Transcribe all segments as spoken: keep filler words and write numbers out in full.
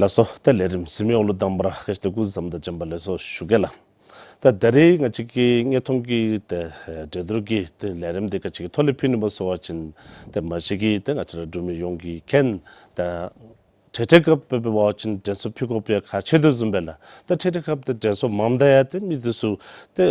ལགས་སོ། ད་ལས་རིམ་གཟིགས་མི་ཡོངས་ལུ་དང་པ་ར་བཀྲ་ཤིས་བདེ་ལེགས་སྐུ་གཟུགས་བཟང་དང་བྱོན་པ་ལེགས་སོ་ཞུ་གེ་ལགས། ད་ད་རིས་ང་བཅས་ཀྱི་དངོས་མཐོང་གི་ཏེ་གྲོས་བསྡུར་གྱི་ཏེ་ལས་རིམ་འདི་ག་ཅི་གི་ཐོག་ལས་ཕུལ་ནི་སྨོ་ཟེར་བ་ཅིན་ཏེ་མ་གཞི་གིས་ཏེ་ང་བཅས་ར་འབྲུག་མི་ཡོངས་ཀྱིས་མཁྱེན། ད་འཕྲལ་འཕྲལ་སྐབས་འབད་བ་ཅིན་དྲན་གསོ་ཕུལ་དགོཔ་ཡང་ཁག་ཆེ་དོ་བཟུམ་སྦེ་ལགས། ད་འཕྲལ་འཕྲལ་སྐབས་ཏེ་དྲན་གསོ་མངམ་ད་ཡང་ཏེ་མི་འདི་ཚུ་ཏེ་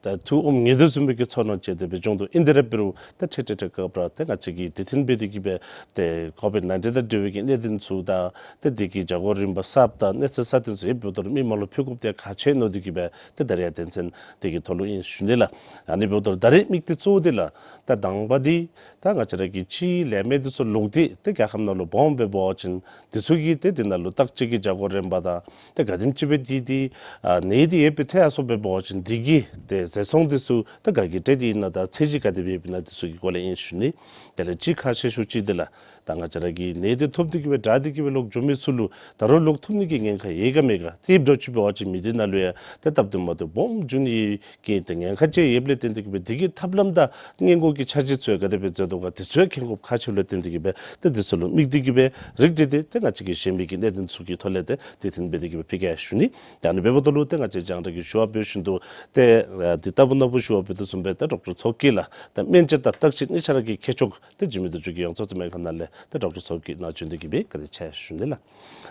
ད་ཐུགས་ཨོམ་ངལ་དོ་བཟུམ་སྦེ་གི་ཚོར་སྣང་ཅིག་དེ་སྦེ་བྱུང་དོ། ཨིན་དེ་ར་འབད་རུང་ད་འཕྲལ་འཕྲལ་འཕྲལ་སྐབས་ར་ཏེ་ང་བཅས་ཀྱིས་དུས་མཐུན་སྦེ་དེ་གིས་སྦེ་ཏེ་ཀོ་བིཌ་ནའིན་ཊིན་དང་འབྲེལ་བའི་གི་གནད་དོན་ཚུ་དང་ཏེ་དེ་གི་བྱ་སྒོ་རིམ་པ་གསརཔ་དང་གནས་ཚད་གསར་དེ་ཚུ་ཡོདཔ་འབདཝ་ད་ལུ་མི་མང་ལུ་ཕུལ་དགོཔ་དེ་ཁག་ཆེ་ནི་དེ་གིས་སྦེ་ཏེ་ད་རིས་ཡང་དོན་ཚན་དེ་གི་ཐོག་ལུ་ཨིན་ཞུ་ནི་ལགས། ཨ་ནི་འབདཝ་ད་ད་རིས་དམིགས་གཏད་གཙོ་བོ་དེ་ལགས། ད་དང་པ་འདི་ད་ང་བཅས་ར་གི་སྤྱིའི་ལས་མི་འདི་ཚུ་ལོག་སྟེ་ཏེ་རྒྱལ་ཁབ་ནང་ལུ་སྦོམ་སྦེ་འབད་བ་ཅིན་འདི་ཚུ་གིས་ཏེ་འདི་ནང་ལུ་བརྟག་དཔྱད་ཀྱི་བྱ་སྒོ་རིམ་པ་དང་ཏེ་ག་དེམ་ཅིག་སྦེ་འདི་འདི་ཨ་ནད་འདི་ཡོད་པའི་ཐད་ཡར་སོང་འབད་བ་ཅིན་འདི་གི་ཏེ་བཟའ་ཚང་འདི་ཚུ་ད་ག་གི་གྲས་འདི་ཨིན་ན་དང་ཚད་གཞི་ག་དེ་སྦེ་ཡོདཔ་ཨིན་ན་འདི་ཚུ་གི་སྐོར་ལས་ཨིན་ཞུ་ནི། དེ་ལས་གཅིག་ཁག་ཆེ་ཤོས་ཅིག་འདི་ལགས། ད་ང་བཅས་ར་གི་ནད་འདི་ཐོབ་སྟེ་གིས་སྦེ་དྲག་སྟེ་གིས་སྦེ་ལོག་འགྱོ་མི་ཚུ་ལུ་ད་རུང་ལོག་ཐུབ་ནི་གི་ཉེན་ཁ་ཡོད་ག་མེད་ག། ཏེ་ཨིནམ་འདྲཝ་ཅིག་འབད་བ་ཅིན་མི་འདི་ནང་ལུ་ཡང་ཏེ་སྟབས་བདེ་མ་བདེཝ་སྦོམ་འབྱུང་ནི་གི་ཏེ་ཉེན་ཁ་ཅིག་ཡོདཔ་ལས་བརྟེན་ཏེ་གིས་སྦེ་དེ་གི་ཐབས་ལམ་དང་སྔོན་འགོག་གི་འཆར་གཞི་ཚུ་ཡང་ག་དེ་སྦེ་མཛད་དོ་ག་དེ་ཚུ་ཡང་མཁྱེན་དགོཔ་ཁག་ཆེཝ་ལས་བརྟེན་ཏེ་གིས་སྦེ་ཏེ་འདི་ཚུ་ལུ་དམིགས་ཏེ་གིས་སྦེ་རིགས་བསྒྲེས་ཏེ་ཏེ་ང་བཅས་ཀྱིས་གཞན་མི་གི་གནད་དོན་ཚུ་གི་ཐོག་ལས་ཏེ་དུས་མཐུན་སྦེ་དེ་གིས་སྦེ་ཕུལ་གེ་ཞུ་ནི། ད་ཨ་ནི་འབདཝ་ད་ལུ་ཏེ་ང་བཅས་རྒྱང་བསྒྲགས་ཀྱི་ཞུ་བ་འབད་བཞིན་དུ་ཏེ་ཨ་འདི་ལྟ་བུ་ན་བུ་ཞུ་བ་འབད་དོ་བཟུམ་སྦེ་ཏེ་ཌོག་ཊར་མཚོ་སྐྱིད་ལགས་ད་སྨན་དཔྱད་དང་བརྟག་དཔྱད་གཉིས་ཆ་ར་གི་མཁས་མཆོག་ཏེ་འཇིགས་མེད་རྡོ་རྗེ་གི་ཡོངས་འཛིན་སྨན་ཁང་ནང་ལས་ཏེ་ཌོག་ཊར་མཚོ་སྐྱིད་ནཱ་བྱོན་ཏེ་གིས་སྦེ་བཀའ་དྲིན་ཆེ་ཞུ་ནི་ལགས།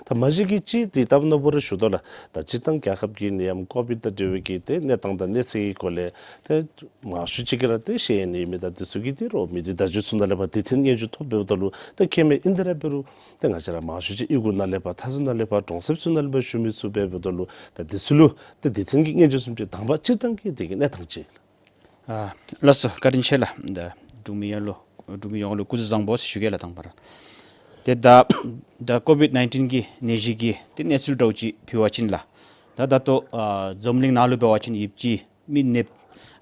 ད་མ་གཞི་གིས་ཅིག་འདི་ལྟ་བུ་ན་བུ་ར་ཞུ་དོ་ལགས། ད་སྤྱིར་བཏང་རྒྱལ་ཁབ་ཀྱི་ནད་ཡམས་ཀོ་བིཌ་དང་འབྲེལ་བའི་གི་ཏེ་གནས་སྟངས་དང་གནས་ཚད་ཀྱི་སྐོར་ལས་ཏེ་མང་ཤོས་ཅིག་གིས་ར་ཏེ་ཤེས་ནི་མེད། ད་འདི་ཚུ་གིས་ཏེ་རོགས་མི་སྡེ་བརྡ་བརྒྱུད་ཚུ་ནང་ལས་ཕར་དུས་མཐུན་སྙན་ཞུ་ཐོབ་འབདཝ་ད་ལུ་ཏེ་མཁྱེན་མས། ཨིན་དེ་ར་འབད་རུང་ཏེ་ང་བཅས་ར་མང་ཤོས་ཅིག་གཡུས་སྒོ་ནང་ལས་ཕར་མཐའ་ཟུར་ནང་ལས་ཕར་གྲོང་གསེབ་ཚུ་ནང་ལས་ཕར་ཞུ་མི་ཚུ་འབདཝ་ད་ལུ་ད་འདི་ཚུ་ལུ་ཏེ་དུས་མཐུན་གྱི་སྙན་ཞུ་བཟུམ་ཅིག་དང་པ་སྤྱིར་བཏང་གི་དེ་གི་གནས་སྟངས་ཅིག། ཨ་ལགས་སོ། བཀའ་དྲིན་ཆེ་ལགས། ད་འབྲུག་མི་ཡོངས་ལུ་འབྲུག་མི་ཡོངས་ལུ་སྐུ་གཟུགས་བཟང་པོ་ཟེར་ཞུ་གེ་ལགས་དང་པ་ར། ཏེ་ད་ད་ཀོ་བིཌ་ནའིན་ཊིན་གི་ནད་གཞི་གི་ཏེ་གནས་ཚུལ་འདྲཝ་ཅིག་ཕུལ་བ་ཅིན་ལགས། ད་ད་ལྟོ་ཨ་འཛམ་གླིང་ནང་ལུ་འབད་བ་ཅིན་ཡོདཔ་ཅིག་མི་ནདཔ་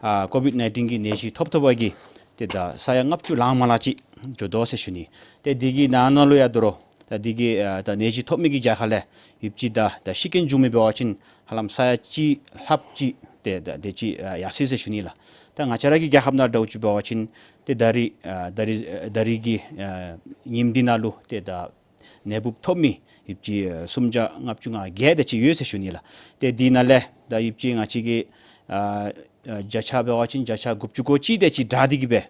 ཨ་ཀོ་བིཌ་ནའིན་ཊིན་གྱི་ནད་གཞི་ཐོབ་ཐོབ་པ་གིས་ཏེ་ད་ས་ཡ་ལྔ་བཅུ་ལང་མ་ལང་ཅིག་འགྱོ་དོ་ཟེར་ཞུ་ནི། ཏེ་འདི་གི་ནང་ན་ལུ་ཡང་དོ་རུང་ད་འདི་གི་ཨ་ད་ནད་གཞི་ཐོབ་མི་གི་རྒྱལ་ཁབ་ལས་ཡོདཔ་ཅིག་ད་ད་ཤི་རྐྱེན་བྱུང་མི་འབད་བ་ཅིན་ཧ་ལམ་ས་ཡ་གཅིག་ལྷགཔ་ཅིག་ཏེ་ད་དེ་ཅིག་ཨ་ཡར་སོ་ཡི་ཟེར་ཞུ་ནི་ལགས། ད་ང་བཅས་ར་གི་རྒྱལ་ཁབ་ནང་འདྲཝ་ཅིག་འབད་བ་ཅིན་ཏེ་ད་རིས་ཨ་ད་རིས་ཨ་ད་རིས་ཀྱི་ཨ་ཉིནམ་འདི་ནང་ལུ་ཏེ་ད་ནད་འབུཔ་ཐོབ་མི་ཡོདཔ་ཅིག་ཨ་སུམ་བརྒྱ་ལྔ་བཅུ་ང་བརྒྱད་དེ་ཅིག་ཡོད་ཟེར་ཞུ་ནི་ལགས། ཏེ་འདི་ནང་ལས་ད་ཡོདཔ་ཅིག་ང་བཅས་ཀྱི་ཨ་ཨ་བརྒྱ་ཆ་འབད་བ་ཅིན་བརྒྱ་ཆ་དགུ་བཅུ་གོ་གཅིག་དེ་ཅིག་དྲག་སྟེ་གིས་སྦེ་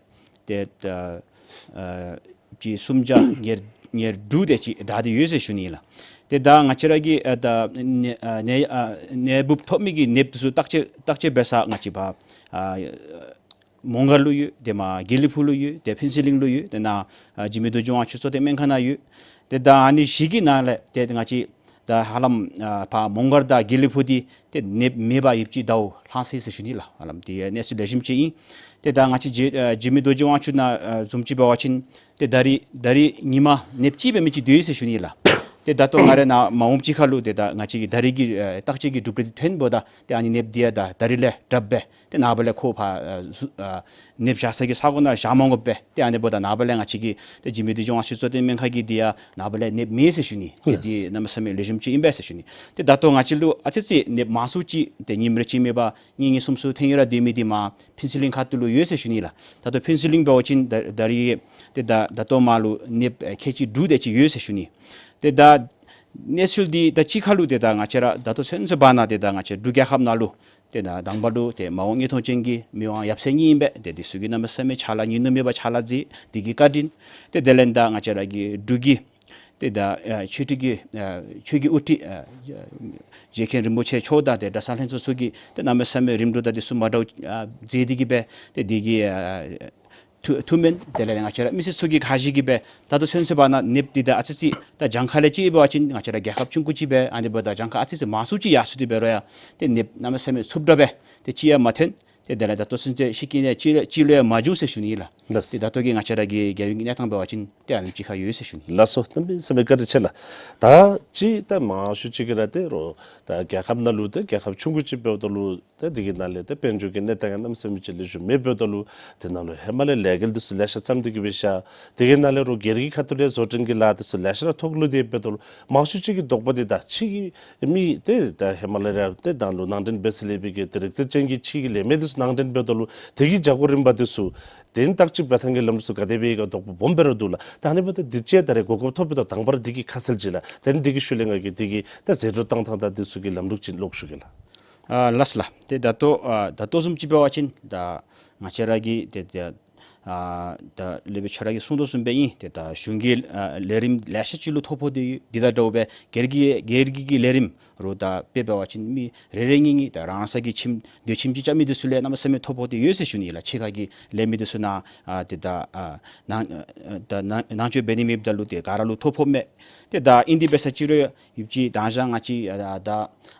ཏེ་ད་ཨ་ཅིག་སུམ་བརྒྱ་ཉེར་ཉེར་དྲུག་དེ་ཅིག་དྲག་སྟེ་ཡོད་ཟེར་ཞུ་ནི་ལགས། ཏེ་ད་ང་བཅས་ར་གི་ཨ་ད་ནད་ཨ་ནད་ཨ་ནད་འབུཔ་ཐོབ་མི་གི་ནདཔ་འདི་ཚུ་བརྟག་དཔྱད་བརྟག་དཔྱད་འབད་ས་ང་བཅས་ཕར་ཨ་མོང་སྒར་ལུ་ཡོད། ཏེ་མར་དགེ་ལེགས་ཕུག་ལུ་ཡོད། ཏེ་ཕུན་ཚོགས་གླིང་ལུ་ཡོད། ཏེ་ནཱ་ཨ་འཇིགས་མེད་རྡོ་རྗེ་དབང་ཕྱུག་གཙོ་བསྟེན་སྨན་ཁང་ནང་ཡོད། ཏེ་ད་ཨ་ནི་བཞི་གི་ནང་ལས་ཏེ་ང་བཅས་ད་ཧ་ལམ་ཨ་ཕར་མོང་སྒར་དང་དགེ་ལེགས་ཕུག་འདི་ཏེ་ནདཔ་མེད་པར་ཡོདཔ་ཅིག་ཟླཝ་ལྷག་སོ་ཡི་ཟེར་ཞུ་ནི་ལགས། ཧ་ལམ་ཏེ་གནས་ཚུལ་ལེགས་ཤོམ་ཅིག་ཨིན། ཏེ་ད་ང་བཅས་འཇིགས་ཨ་འཇིགས་མེད་རྡོ་རྗེ་དབང་ཕྱུག་ནང་ཨ་བཟུམ་ཅིག་འབད་བ་ཅིན་ཏེ་ད་རིས་ད་རིས་ཉིནམ་ནདཔ་ཅིག་འབད་མི་ཅིག་སྡོད་ཡི་ཟེར་ཞུ་ནི་ལགས། ཏེ་ད་ལྟོ་ང་རའི་ནཱ་མ་འོངམ་ཅིག་ཁར་ལུ་ཏེ་ད་ང་བཅས་ཀྱི་ད་རིས་ཀྱི་ཨ་བརྟག་དཔྱད་ཀྱི་གྲུབ་འབྲས་འདི་ཐོན་འབདཝ་ད་ཏེ་ཨ་ནི་ནདཔ་འདི་ཡང་ད་ད་རིས་ལས་དྲགཔ་སྦེ་ཏེ་ནངས་པ་ལས་ཁོ་ཕར་ཨ་ཟུ་ཨ་ནདཔ་བཞག་ས་གི་ས་གོ་ནང་བཞག་མ་དགོཔ་སྦེ་ཏེ་ཨ་ནི་འབདཝ་ད་ནངས་པ་ལས་ང་བཅས་ཀྱི་ཏེ་འཇིགས་མེད་རྡོ་རྗེ་དབང་ཕྱུག་གཙོ་བསྟེན་སྨན་ཁང་གི་འདི་ཡང་ནངས་པ་ལས་ནདཔ་མེད་ཟེར་ཞུ་ནི། ཏེ་ལགས། འདི་གནམ་མེད་ས་མེད་ལེགས་ཤོམ་ཅིག་ཨིན་པས་ཟེར་ཞུ་ནི། ཏེ་ད་ལྟོ་ང་བཅས་ལུ་ཨ་ཙི་ཙི་ནདཔ་མང་སུ་ཅིག་ཏེ་ཉིནམ་རེ་གཅིག་མེན་པར་གཉིས་གཉིས་གསུམ་གསུམ་ཐོན་ཡི་ར་སྡོད་མི་འདི་མར་ཕུན་ཚོགས་གླིང་ཁ་ཐུག་ལུ་ཡོད་ཟེར་ཞུ་ནི་ལགས། ད་ལྟོ་ཕུན་ཚོགས་གླིང་འབད་བ་ཅིན་ད་ད་རིས་ཏེ་ད་ད་ལྟོ་མར་ལུ་ནདཔ་ཨེ་ཁལ་གཅིག་དྲུག་དེ་ཅིག་ཡོད་ཟེར་ཞུ་ནི། ཏེ་ད་གནས་ཚུལ་འདི་ད་ཅིག་ཁར་ལུ་ཏེ་ད་ང་བཅས་ར་ད་ལྟོ་ཚུན་ཚོད་བར་ན་ཏེ་ད་ང་བཅས་འབྲུག་རྒྱལ་ཁབ་ནང་ལུ་ཏེ་ད་དང་པ་ལུ་ཏེ་མ་འོངས་དངོས་མཐོང་ཅན་གྱི་མི་དབང་ཡབ་སྲས་གཉིས་ཨིན་པས། ཏེ་འདི་ཚུ་གིས་གནམ་མེད་ས་མེད་ཕྱག་ལཱ་ཉུང་ཉུང་མེད་པར་ཕྱག་ལཱ་མཛད། འདི་གིས་བཀའ་དྲིན། ཏེ་དེ་ལས་ད་ང་བཅས་ར་གི་འབྲུག་གི་ཏེ་ད་ཨ་ཆོས་ཁྲི་གི་ཨ་ཆོས་ཀྱི་དབུ་ཁྲིད་ཨ་རྗེ་མཁན་རིན་པོ་ཆེ་མཆོག་དང་ཏེ་གྲྭ་ཚང་ལྷན་ཚོགས་ཚུ་གིས་ཏེ་གནམ་མེད་ས་མེད་རིམ་གྲོ་དང་འདི་ཚུ་མ་འདྲཝ་ཨ་མཛད་དེ་གིས་སྦེ་ཏེ་འདི་གི་ཨ་ཐུགས་ཐུགས་སྨོན་དེ་ལས་ང་བཅས་ར་མི་སེར་ཚུ་གིས་ག་ཅི་གིས་སྦེ་ད་ལྟོ་ཚུན་ཚོད་བར་ན་ནདཔ་འདི་ད་ཨ་ཙི་ཙི་ད་གྱངས་ཁ་ལས་ཅིག་འབད་བ་ཅིན་ང་བཅས་ར་རྒྱལ་ཁབ་ཆུང་ཀུ་ཅིག་སྦེ་ཨ་ནི་འབདཝ་ད་གྱངས་ཁ་ཨ་ཙི་ཙི་མང་སུ་ཅིག་ཡར་སོང་སྟེ་འབད་རུང་ཡང་ཏེ་ནདཔ་གནམ་མེད་ས་མེད་ཚུབ་དྲགས་སྦེ་ཏེ་ཅིག་ཡང་མ་ཐོན། ཏེ་དེ་ལས་ད་ལྟོ་ཚུན་ཚོད་ཤི་རྐྱེན་ཡང་ཅིག་ལུ་ཅིག་ལུ་ཡང་མ་བྱུང་ཟེར་ཞུ་ནི་ལགས། ལགས། ཏེ་ད་ལྟོ་གི་ང་བཅས་ར་གི་རྒྱལ་ཡོངས་ཀྱི་གནས་སྟངས་འབད་བ་ཅིན་ཏེ་ཨ་ནེམ་ཅིག་ཁར་ཡོད་ཟེར་ཞུ་ནི། ལགས་སོ། གནམ་མེད་ས་མེད་བཀའ་དྲིན་ཆེ་ལགས། ད་ཅི་ད་མང་ཤོས་ཅིག་གིས་ར་ཏེ་རོགས་ད་རྒྱལ་ཁབ་ནང་ལུ་ཏེ་རྒྱལ་ཁབ་ཆུང་ཀུ་ཅིག་འབདཝ་ད་ལུ་ཏེ་འདི་གི་ནང་ལས་ཏེ་དཔལ་འབྱོར་གྱི་གནས་སྟངས་ཡང་གནམ་མེད་ས་མེད་ཅིག་ལེགས་ཤོམ་མེདཔ་འབདཝ་ད་ལུ་ཏེ་ནཱ་ལུ་ཧེ་མ་ལས་ལས་འགུལ་འདི་ཚུ་ལེ་ཤ་བརྩམས་ཏེ་གིས་སྦེ་བཞག། འདི་གི་ནང་ལས་རོགས་སྒེར་གྱི་ཁ་ཐུག་ལས་བཟོ་སྐྲུན་གྱི་ལཱ་འདི་ཚུ་ལེ་ཤ་ར་ཐོག་ལུ་སྡོདཔ་འབདཝ་ད་ལུ་མང་ཤོས་ཅིག་གི་དོགས་པ་འདི་ད་ཕྱི་གི་མི་ཏེ་ད་ཧེ་མ་ལས་ར་ཏེ་ད་ནཱ་ལུ་ནང་འདྲེན་འབད་ས་ལས་འབད་གི་ཏེ་རིག་རྩལ་ཅན་གྱི་ཕྱི་གི་ལས་མི་འདི་ཚུ་ནང་འདྲེན་འབདཝ་ད་ལུ་དེ་གི་བྱ་སྒོ་རིམ་པ་འདི་ཚུ་ དེ་ནི་བརྟག་དཔྱད་འབད་ཐངས་ཀྱི་ལམ་ལུགས་ཚུ་ག་དེ་སྦེ་ཡོད་ག་དོགས་པ་སྦོམ་སྦེ་ར་འདུག་ལགས། ད་ཨ་ནི་འབདཝ་ད་དུས་ཅི་ད་རེས་གོ་སྐབས་ཐོབ་པའི་ཐོག་དང་པ་ར་འདི་གི་ཁ་གསལ་ཅིག་ལགས། དེ་ནི་འདི་གི་ཤུལ་ལས་ང་གིས་འདི་གི་ད་ཟད་འགྲོ་བཏང་ཐངས་དང་འདི་ཚུ་གི་ལམ་ལུགས་ཅིག་ལོག་ཞུ་གེ་ལགས། ཨ་ལགས་ལགས། ཏེ་ད་ལྟོ་ཨ་ད་ལྟོ་བཟུམ་ཅིག་འབད་བ་ཅིན་ད་ང་བཅས་ར་གི་ཏེ་ཏེ་ཨ་ད་ལས་སྦེ་ཁྱོད་ར་གིས་གསུངས་དོ་བཟུམ་སྦེ་ཨིན། ཏེ་ད་གཞུང་གི་ཨ་ལས་རིམ་ལེ་ཤ་ཅིག་ལུ་ཐོ་ཕོག་སྟེ་ཡོད། འདི་དང་འདྲཝ་སྦེ་སྒེར་གྱི་སྒེར་གྱི་གི་ལས་རིམ་རུང་ད་དཔེ་འབད་བ་ཅིན་མི་རེ་རེ་གཉིས་གཉིས་ད་རང་སོའི་གི་ཁྱིམ་སྡོད་ཁྱིམ་ཅིག་རྐྱབ་མི་འདི་ཚུ་ལས་གནམ་མེད་ས་མེད་ཐོ་ཕོག་སྟེ་ཡོད་ཟེར་ཞུ་ནི་ལགས། ཕྱི་ཁ་གི་ལས་མི་འདི་ཚུ་ནང་ཨ་ཏེ་ད་ཨ་ནང་ཨ་ད་ནང་ནང་འཛུལ་འབད་ནི་མེདཔ་ད་ལུ་ཏེ་ག་ར་ལུ་ཐོ་ཕོགཔ་མས། ཏེ་ད་ཨིན་དེ་འབད་ས་ཅིག་རུང་ཡོདཔ་ཅིག་དང་ཞག་ང་བཅས་ཨ་ད་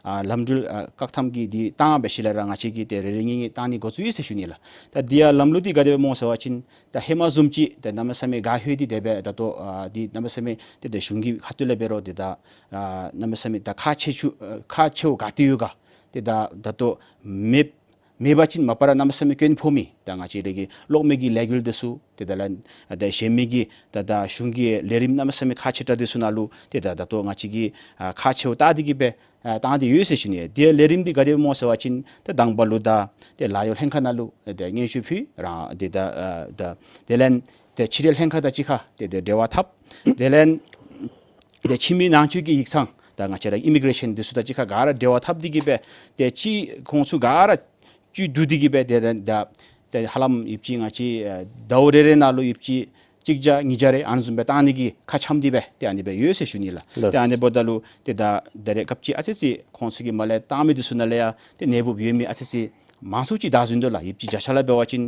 ཨ་ལམ་འགྲུལ་ཨ་བཀག་དམ་གྱི་འདི་བཏང་འབད་ཞིནམ་ལས་ར་ང་བཅས་ཀྱིས་ཏེ་རེ་རེ་གཉིས་གཉིས་བཏང་ནི་འགོ་བཙུགས་ཡི་ཟེར་ཞུ་ནི་ལགས། ད་འདི་ཡང་ལམ་ལུགས་འདི་ག་དེ་སྦེ་སྨོ་ཟེར་བ་ཅིན་ད་ཧེ་མ་བཟུམ་ཅིག་ད་གནམ་མེད་ས་མེད་ག་ཧེ་འདི་དེ་སྦེ་ད་ལྟོ་ཨ་འདི་གནམ་མེད་ས་མེད་ཏེ་ད་གཞུང་གི་ཁ་ཐུག་ལས་འབད་རུང་ཏེ་ད་ཨ་གནམ་མེད་ས་མེད་ད་ཁག་ཆེ་ཆུང་ཨ་ཁག་ཆེཝ་ག་ཏེ་ཡོད་ག་ཏེ་ད་ད་ལྟོ་མེདཔ་མེད་པ་ཅིན་མ་པ་ར་གནམ་མེད་ས་མེད་སྐྱོན་ཕོག་མི་ད་ང་བཅས་ར་གི་གློག་མེ་གི་ལས་འགུལ་འདི་ཚུ་ཏེ་ད་ལ་ད་གཞན་མི་གི་ད་ད་གཞུང་གི་ལས་རིམ་གནམ་མེད་ས་མེད་ཁག་ཆེ་དྲགས་འདི་ཚུ་ནང་ལུ་ཏེ་ད་ད་ལྟོ་ང་བཅས་ཀྱིས་ཨ་ཁག་ཆེཝ་བལྟ་སྟེ་གི་སྦེ་ཨ་བཏང་སྟེ་ཡོད་ཟེར་ཞུ་ནི། ཏེ་ལས་རིམ་འདི་ག་དེ་སྦེ་སྨོ་ཟེར་བ་ཅིན་ཏེ་དང་པ་ལུ་ད་ཏེ་ལཱ་གཡོག་ལྷན་ཁག་ནང་ལུ་ཏེ་སྙན་ཞུ་ཕུལ་རང་ཏེ་ད་ཨ་ད་དེ་ལས་ཏེ་ཕྱི་འབྲེལ་ལྷན་ཁག་དང་གཅིག་ཁར་ཏེ་ཏེ་འབྲེལ་བ་འཐབ། དེ་ལས་ཏེ་ཕྱི་མི་ནང་འཛུལ་གྱི་ཡིག་ཚང་ད་ང་བཅས་ར་ཨི་མི་གྲེ་ཤཱན་འདི་ཚུ་དང་གཅིག་ཁར་ག་ར་འབྲེལ་བ་འཐབ་སྟེ་གི་སྦེ་ཏེ་ཅིག་ཁོང་ཚུ་ག་ར་ཅིག་བསྡུ་སྟེ་གི་སྦེ་ཏེ་ད་ཏེ་ཧ་ལམ་ཡོདཔ་ཅིག་ང་བཅས་ཨ་ཟླཝ་རེ་རེ་ནང་ལུ་ཡོདཔ་ཅིག་གཅིག་བརྒྱ་གཉིས་བརྒྱ་རེ་ཨ་ནི་བཟུམ་སྦེ་བཏང་ནི་གི་ཁ་འཆམ་སྟེ་སྦེ་ཏེ་ཨ་ནི་སྦེ་ཡོད་ཟེར་ཞུ་ནི་ལགས། ལགས། ཏེ་ཨ་ནི་འབདཝ་ད་ལུ་ཏེ་ད་ད་རེས་སྐབས་ཅིག་ཨ་ཙི་ཙི་ཁོང་ཚུ་གིས་མར་ལས་བཏང་མི་འདི་ཚུ་ནང་ལས་ཡང་ཏེ་ནད་འབུཔ་ཡོད་མི་ཨ་ཙི་ཙི་མང་སུ་ཅིག་བདའ་ཟུན་དོ་ལགས། ཡོདཔ་ཅིག་བརྒྱ་ཆ་ལུ་འབད་བ་ཅིན་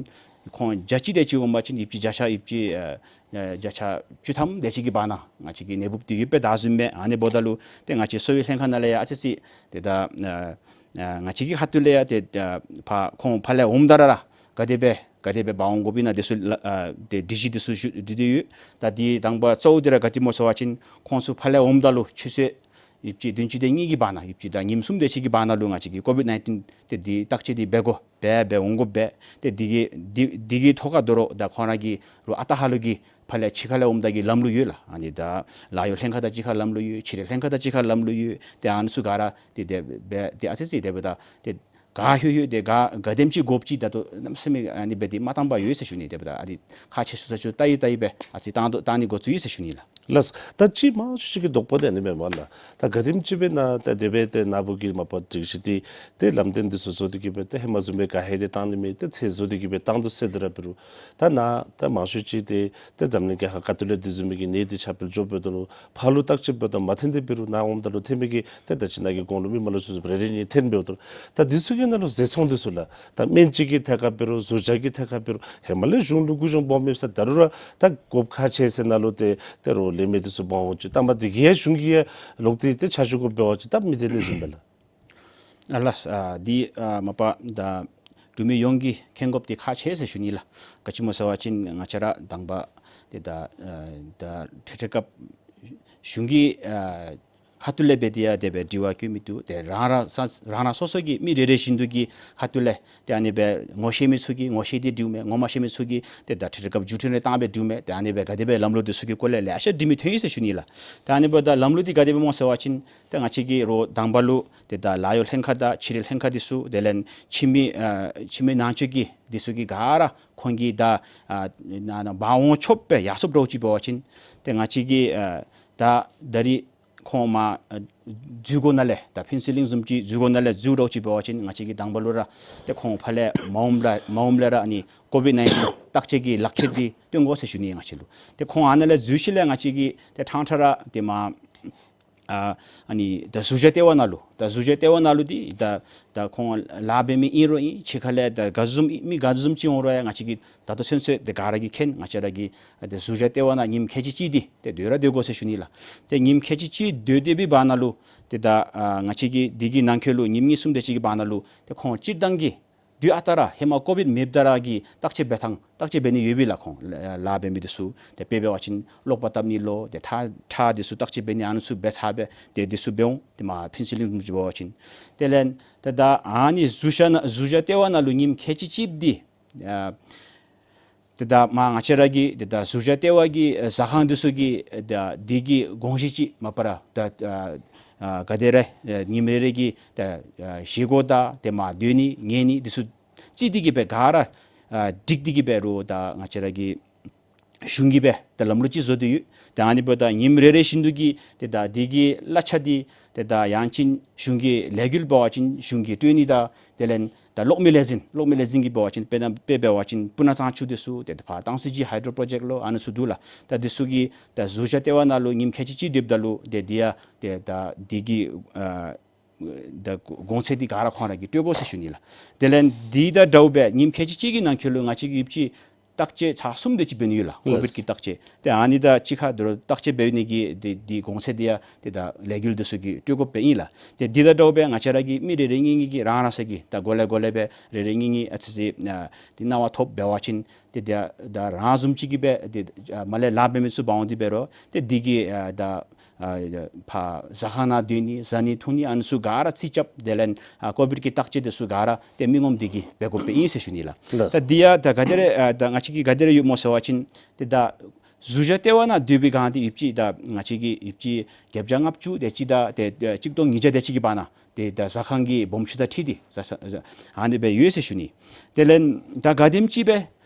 ཁོང་བརྒྱ་ཅིག་དེ་ཅིག་འོང་པ་ཅིན་ཡོདཔ་ཅིག་བརྒྱ་ཆ་ཡོདཔ་ཅིག་ཨ་ཨ་བརྒྱ་ཆ་བཅུ་ཐམ་དེ་ཅིག་གི་བར་ན་ང་བཅས་ཀྱི་ནད་འབུཔ་འདི་ཡོདཔ་སྦེ་བདའ་ཟུན་མས། ཨ་ནི་འབདཝ་ད་ལུ་ཏེ་ང་བཅས་གསོ་བའི་ལྷན་ཁག་ནང་ལས་ཡང་ཨ་ཙི་ཙི་ཏེ་ད་ཨ་ཨ་ང་བཅས་ཀྱི་ཁ་ཐུག་ལས་ཡང་ཏེ་ཨ་ཕར་ཁོང་ཕར་ལས་འོངམ་ད་ར་ར་ག་དེ་སྦེ་ག་དེ་སྦེ་འབག་འོང་དགོཔ་ཨིན་ན་འདི་ཚུ་ལགས་ཨ་ཏེ་སྒྲིག་གཞི་འདི་ཚུ་ཞུ་སྟེ་ཡོད། ད་འདི་དང་པ་གཙོ་བོ་འདི་ར་ག་ཅི་སྨོ་ཟེར་བ་ཅིན་ཁོང་ཚུ་ཕར་ལས་འོངམ་ད་ལུ་ཆུ་ཚོད་ཡོདཔ་ཅིག་བདུན་ཅུ་དེ་གཉིས་ཀྱི་བར་ན་ཡོདཔ་ཅིག་དང་ཉིནམ་གསུམ་དེ་ཅིག་གི་བར་ན་ལུ་ང་བཅས་ཀྱིས་ཀོ་ཝིཌ་ནའིན་ཊིན་ཏེ་འདི་བརྟག་དཔྱད་འདི་འབད་དགོ་པས་འབད་འོང་དགོ་པས། ཏེ་འདི་གི་འདི་འདི་གི་ཐོག་ཁར་དོ་རུང་ད་ཁོང་ར་གི་རུང་ཨ་རྟག་ཧ་ལུགས་ཀྱི་ཕར་ལས་ཕྱི་ཁ་ལས་འོངམ་ད་གི་ལམ་ལུགས་ཡོད་ལགས། ཨ་ནི་ད་ལཱ་གཡོག་ལྷན་ཁག་དང་གཅིག་ཁར་ལམ་ལུགས་ཡོད། ཕྱི་འབྲེལ་ལྷན་ཁག་དང་གཅིག་ཁར་ལམ་ལུགས་ཡོད། ཏེ་ཨ་ནི་ཚུ་ག་ར་ཏེ་དེ་སྦེ་ཏེ་ཨ་ཙི་ཙི་དེ་སྦེ་ད་ཏེ་ག་ཧེ་ཧེ་ཏེ་ག་ག་དེམ་ཅིག་དགོཔ་ཅིག་ད་ལྟོ་གནམ་མེད་ས་མེད་ཨ་ནི་སྦེ་ཏེ་མ་བཏང་པར་ཡོད་ཟེར་ཞུ་ནི། དེ་སྦེ་ད་ཨ་ནི་ཁག་ཆེ་ཤོས་ས་ཆུ་བལྟ་ཡི་བལྟ་ཡི་སྦེ་ཨ་ཙི་བཏང་དོ་བཏང་ནི་འགོ་བཙུགས་ཡི་ཟེར་ཞུ་ནི་ལགས། ལགས། ད་ཅི་མང་ཤོས་ཅིག་གི་དོགས་པ་འདི་ཨ་ནི་མས་མ་ལགས། ད་ག་དེམ་ཅིག་སྦེ་ན་ད་དེ་སྦེ་ཏེ་ན་བུ་གི་མ་པ་སྒྲིག་གཞི་འདི་ཏེ་ལམ་སྟོན་འདི་ཚུ་བཟོ་སྟེ་གི་སྦེ་ཏེ་ཧེ་མ་བཟུམ་སྦེ་ག་ཧེ་ཏེ་བཏང་ནི་མེད། ཏེ་ཚེ་བཟོ་སྟེ་གི་སྦེ་བཏང་དོ་ཟེར་དེ་ར་འབད་རུང་ད་ན་ད་མང་ཤོས་ཅིག་ཏེ་ཏེ་འཛམ་གླིང་གི་ཧ་ཁ་ཐུག་ལས་འདི་བཟུམ་མའི་གི་ནད་འདི་ཁྱབ་སྤེལ་འགྱོ་འབདཝ་ད་ལུ་ཕར་ལུ་བརྟག་དཔྱད་འབདཝ་ད་མ་ཐོན་ཏེ་འབད་རུང་ནཱ་འོངམ་ད་ལུ་ཐོན་མི་གི་ཏེ་ད་ཅི་ནཱ་གི་གོང་ལུ་མི་མང་ལུ་ཚུ་རེ་རེ་གཉིས་ཐོན་འབདཝ་ད་ལུ་ད་འདི་ཚུ་གི་ནང་ལུ་བཟོ་ཚོང་འདི་ཚུ་ལགས། ད་སྨན་བཅོས་ཀྱི་ཐད་ཁར་འབད་རུང་བཟོ་བྱ་གི་ཐད་ཁར་འབད་རུང་ཧེ་མ་ལས་གཞུང་ལུ་གུ་གཞུང་སྦོམ་མེད་ས། ད་རུང་ར་ད་དགོཔ་ཁག་ཆེ་ཟེར་ནང་ལུ་ཏེ་ཏེ་རོགས་ལས་མི་འདི་ཚུ་འབག་འོང་ཅི། ད་མ་འདི་གིས་ཡང་གཞུང་གིས་ཡང་ལོག་སྟེ་ཏེ་ཆ་བཞག་དགོཔ་འབད་བ་ཅིན་ད་མི་འདི་ནི་བཟུམ་སྦེ་ལགས། ཨ་ལགས། ཨ་འདི་ཨ་མ་པ་ད་འབྲུག་མི་ཡོངས་ཀྱིས་མཁྱེན་དགོཔ་འདི་ཁག་ཆེ་ཟེར་ཞུ་ནི་ལགས། ག་ཅི་སྨོ་ཟེར་བ་ཅིན་ང་བཅས་ར་དང་པ་ཏེ་ད་ཨ་ད་འཕྲལ་འཕྲལ་སྐབས་གཞུང་གི་ཨ་ཁ་ཐུག་ལས་འབད་དེ་ཡང་དེ་སྦེ་དྲི་བ་བཀོད་མི་བཏུབ། ཏེ་རང་རང་ས་རང་རང་སོ་སོ་གི་མི་རེ་རེ་བཞིན་དུ་གི་ཁ་ཐུག་ལས་ཏེ་ཨ་ནི་སྦེ་ངོ་ཤེས་མི་ཚུ་གིས་ངོ་ཤེས་ཏེ་དྲིཝ་མས། ངོ་མ་ཤེས་མི་ཚུ་གིས་ཏེ་ད་འཕྲལ་འཕྲལ་སྐབས་བརྒྱུད་འཕྲིན་རེ་བཏང་སྦེ་དྲིཝ་མས། ཏེ་ཨ་ནི་སྦེ་ག་དེ་སྦེ་ལམ་ལུགས་འདི་ཚུ་གི་སྐོར་ལས་ལེ་ཤ་དྲི་མི་ཐོན་ཡི་ཟེར་ཞུ་ནི་ལགས། ཏེ་ཨ་ནི་འབདཝ་ད་ལམ་ལུགས་འདི་ག་དེ་སྦེ་སྨོ་ཟེར་བ་ཅིན་ཏེ་ང་བཅས་ཀྱི་རོགས་དང་པ་ལུ་ཏེ་ད་ལཱ་གཡོག་ལྷན་ཁག་དང་ཕྱི་འབྲེལ་ལྷན་ཁག་འདི་ཚུ་དེ་ལས་ཕྱི་མི་ཨ་ཕྱི་མི་ནང་འཛུལ་གྱི་འདི་ཚུ་གིས་ག་ར་ཁོང་གིས་ད་ཨ་ནཱ་ནཱ་འབག་འོང་ཆོགཔ་སྦེ་ཡར་སོངམ་འདྲཝ་ཅིག་འབད་བ་ཅིན་ཏེ་ང་བཅས་ཀྱིས་ཨ་ད་ད་རིས་ཁོང་མར་ཨ་འཛུལ་སྒོ་ནང་ལས་ད་ཕུན་ཚོགས་གླིང་བཟུམ་ཅིག་འཛུལ་སྒོ་ནང་ལས་འཛུལ་འདྲཝ་ཅིག་འབད་བ་ཅིན་ང་བཅས་ཀྱིས་དང་པ་ལུ་ར་ཏེ་ཁོང་ཕར་ལས་མ་འོངམ་ལས་མ་འོངམ་ལས་ར་ཨ་ནི་ཀོ་ཝིཌ་ནའིན་ཊིན་བརྟག་དཔྱད་ཀྱི་ལག་ཁྱེར་འདི་སྟོན་དགོ་ཟེར་ཞུ་ནི་ང་བཅས་ལུ། ཏེ་ཁོང་ཨ་ནཱ་ལས་འཛུལ་ཞིནམ་ལས་ང་བཅས་ཀྱིས་ཏེ་ཕྲང་ཕྲང་ར་ཏེ་མར་ཨ་ཨ་ནི་ད་ཟུར་བཞག་ལྟེ་བ་ནང་ལུ་ད་ཟུར་བཞག་ལྟེ་བ་ནང་ལུ་འདི་ད་ད་ཁོང་ལཱ་འབད་མི་ཨིན་རུང་ཨིན། ཕྱི་ཁ་ལས་ད་ག་བཟུམ་མི་ག་བཟུམ་ཅིག་འོང་རུང་ཡང་ང་བཅས་ཀྱིས་ད་ལྟོ་ཚུན་ཚོད་ཏེ་ག་ར་གིས་མཁྱེན། ང་བཅས་ར་གི་ཏེ་ཟུར་བཞག་ལྟེ་བ་ནང་ཉིནམ་ཁལ་གཅིག་གཅིག་འདི་ཏེ་སྡོད་ར་སྡོད་དགོ་ཟེར་ཞུ་ནི་ལགས། ཏེ་ཉིནམ་ཁལ་གཅིག་གཅིག་སྡོད་སྡོད་པའི་བར་ན་ལུ་ཏེ་ད་ཨ་ང་བཅས་ཀྱིས་འདི་གི་ནང་འཁོད་ལུ་ཉིནམ་གཉིས་གསུམ་དེ་ཅིག་གི་བར་ན་ལུ་ཏེ་ཁོང་སྤྱིར་བཏང་གི་དུས་ཨ་རྟག་ར་ཧེ་མ་ཀོ་ཝིཌ་མེདཔ་ད་ར་གི་བརྟག་དཔྱད་འབད་ཐངས་བརྟག་དཔྱད་འབད་ནི་ཡོད་པས་ལགས། ཁོང་ལཱ་འབད་མི་འདི་ཚུ་ཏེ་དཔེ་འབད་བ་ཅིན་གློག་པར་བཏབ་ནི་ལོ་ཏེ་ཁྲག་ཁྲག་འདི་ཚུ་བརྟག་དཔྱད་འབད་ནི་ཨ་ནི་ཚུ་འབད་ཚར་སྦེ་ཏེ་འདི་ཚུ་འབད་འོང་། ཏེ་མར་ཕུན་ཚོགས་གླིང་འབད་བ་ཅིན་དེ་ལས་ཏེ་ད་ཨ་ནི་ཟུར་བཞག་ནང་ཟུར་བཞག་ལྟེ་བ་ནང་ལུ་ཉིནམ་ཁལ་གཅིག་གཅིག་འདི་ཨ་ཏེ་ད་མར་ང་བཅས་ར་གི་ཏེ་ད་ཟུར་བཞག་ལྟེ་བ་གི་ཨ་ཟ་ཁང་འདི་ཚུ་གི་ཨ་ད་འདི་གི་དགོངས་གཞི་ཅིག་མ་པ་ར་ད་ཨ་ཨ་ག་དེ་ར་ཨ་ཉིནམ་རེ་རེ་གི་ད་ཨ་བཞེས་སྒོ་དང་ཏེ་མར་སྡོད་ནི་ཉལ་ནི་འདི་ཚུ་རྩིས་ཏེ་གི་སྦེ་ག་ར་ ཨ་སྒྲིག་སྟེ་གི་འབད་རུང་ད་ང་བཅས་ར་གི་གཞུང་གིས་སྦེ་ད་ལམ་ལུགས་ཅིག་བཟོ་སྟེ་ཡོད། ཏེ་ཨ་ནི་འབདཝ་ད་ཉིནམ་རེ་རེ་བཞིན་དུ་གི་ཏེ་ད་འདི་གི་གླ་ཆ་འདི་ཏེ་ད་ཡང་ཅིན་གཞུང་གིས་ལས་འགུལ་འབད་བ་ཅིན་གཞུང་གིས་སྤྲོད་ནི་དང་དེ་ལས་ད་གློག་མེ་ལས་འཛིན་གློག་མེ་ལས་འཛིན་གྱིས་འབད་བ་ཅིན་དཔེར་ན་དཔེ་འབད་བ་ཅིན་སྤུ་ན་གཙང་ཆུ་འདི་ཚུ་ཏེ་ད་ཕར་ཏང་སུའུ་ཇི་ཧའི་ཌྲོ་པྲོ་ཇེཀཊ་ལོ་ཨ་ནི་ཚུ་འདུག་ལགས། ད་འདི་ཚུ་གི་ད་ཟུར་བཞག་ལྟེ་བ་ནང་ལུ་ཉིནམ་ཁལ་གཅིག་གཅིག་སྡོདཔ་ད་ལུ་ཏེ་འདི་ཡང་ཏེ་ད་འདི་གི་ཨ་ད་གོང་ཚད་འདི་ག་ར་ཁོང་ར་གིས་སྤྲོད་དགོ་ཟེར་ཞུ་ནི་ལགས། དེ་ལས་འདི་དང་འདྲཝ་སྦེ་ཉིནམ་ཁལ་གཅིག་གཅིག་གི་ནང་འཁོད་ལུ་ང་བཅས་ཀྱིས་ཡོདཔ་ཅིག་བརྟག་དཔྱད་ཚར་གསུམ་དེ་ཅིག་འབད་ནི་ཡོད་ལགས། ཀོ་བིཌ་ལགས། ཀྱི་བརྟག་དཔྱད། ཏེ་ཨ་ནི་དང་གཅིག་ཁར་དོ་རུང་བརྟག་དཔྱད་འབད་ནི་གི་འདི་འདི་གོང་ཚད་འདི་ཡང་ཏེ་ད་ལས་འགུལ་འདི་ཚུ་གིས་སྤྲོད་དགོཔ་སྦེ་ཨིན་ལགས། ཏེ་འདི་དང་འདྲཝ་སྦེ་ང་བཅས་ར་གི་མི་རེ་རེ་གཉིས་གཉིས་ཀྱིས་རང་རང་སོ་གི་ད་གོ་ལེ་གོ་ལེ་སྦེ་རེ་རེ་གཉིས་གཉིས་ཨ་ཙི་ཅིག་ཨ་འདི་གནང་བ་ཐོབ་འབད་བ་ཅིན་ཏེ་ད་ད་རང་བཟུམ་ཅིག་གིས་སྦེ་ཏེ་ཨ་མར་ལས་ལཱ་འབད་མི་ཚུ་འབག་འོང་སྟེ་འབད་རུང་ཏེ་འདི་གི་ཨ་ད་ཨ་ཕར་ཟ་ཁང་ནང་སྡོད་ནི་བཟའ་ནི་འཐུང་ནི་ཨ་ནི་ཚུ་ག་ར་རྩིས་རྐྱབ། དེ་ལས་ཨ་ཀོ་བིཌ་ཀྱི་བརྟག་དཔྱད་འདི་ཚུ་ག་ར་ཏེ་མི་ངོམ་འདི་གིས་འབད་དགོཔ་སྦེ་ཨིན་ཟེར་ཞུ་ནི་ལགས། ལགས། ད་འདི་ཡང་ད་ག་དེ་རེ་ཨ་ད་ང་བཅས་ཀྱིས་ག་དེ་རེ་ཡོདཔ་སྨོ་ཟེར་བ་ཅིན་ཏེ་ད་ཟུར་བཞག་ལྟེ་བ་ནང་སྡོད་པའི་སྒང་འདི་ཡོདཔ་ཅིག་ད་ང་བཅས་ཀྱིས་ཡོདཔ་ཅིག་བརྒྱད་བརྒྱ་ལྔ་བཅུ་དེ་ཅིག་དང་ཏེ་ཨ་གཅིག་སྟོང་ཉིས་བརྒྱ་དེ་ཅིག་གི་བར་ན་ཏེ་ད་ཟ་ཁང་གི་སྦོམ་ཆུང་དང་འཁྲིལ་ཏེ་ཟ་ས་ཟ་ཨ་ནི་སྦེ་ཡོད་ཟེར་ཞུ་ནི། དེ་ལས་ད་ག་དེམ་ཅིག་སྦེ་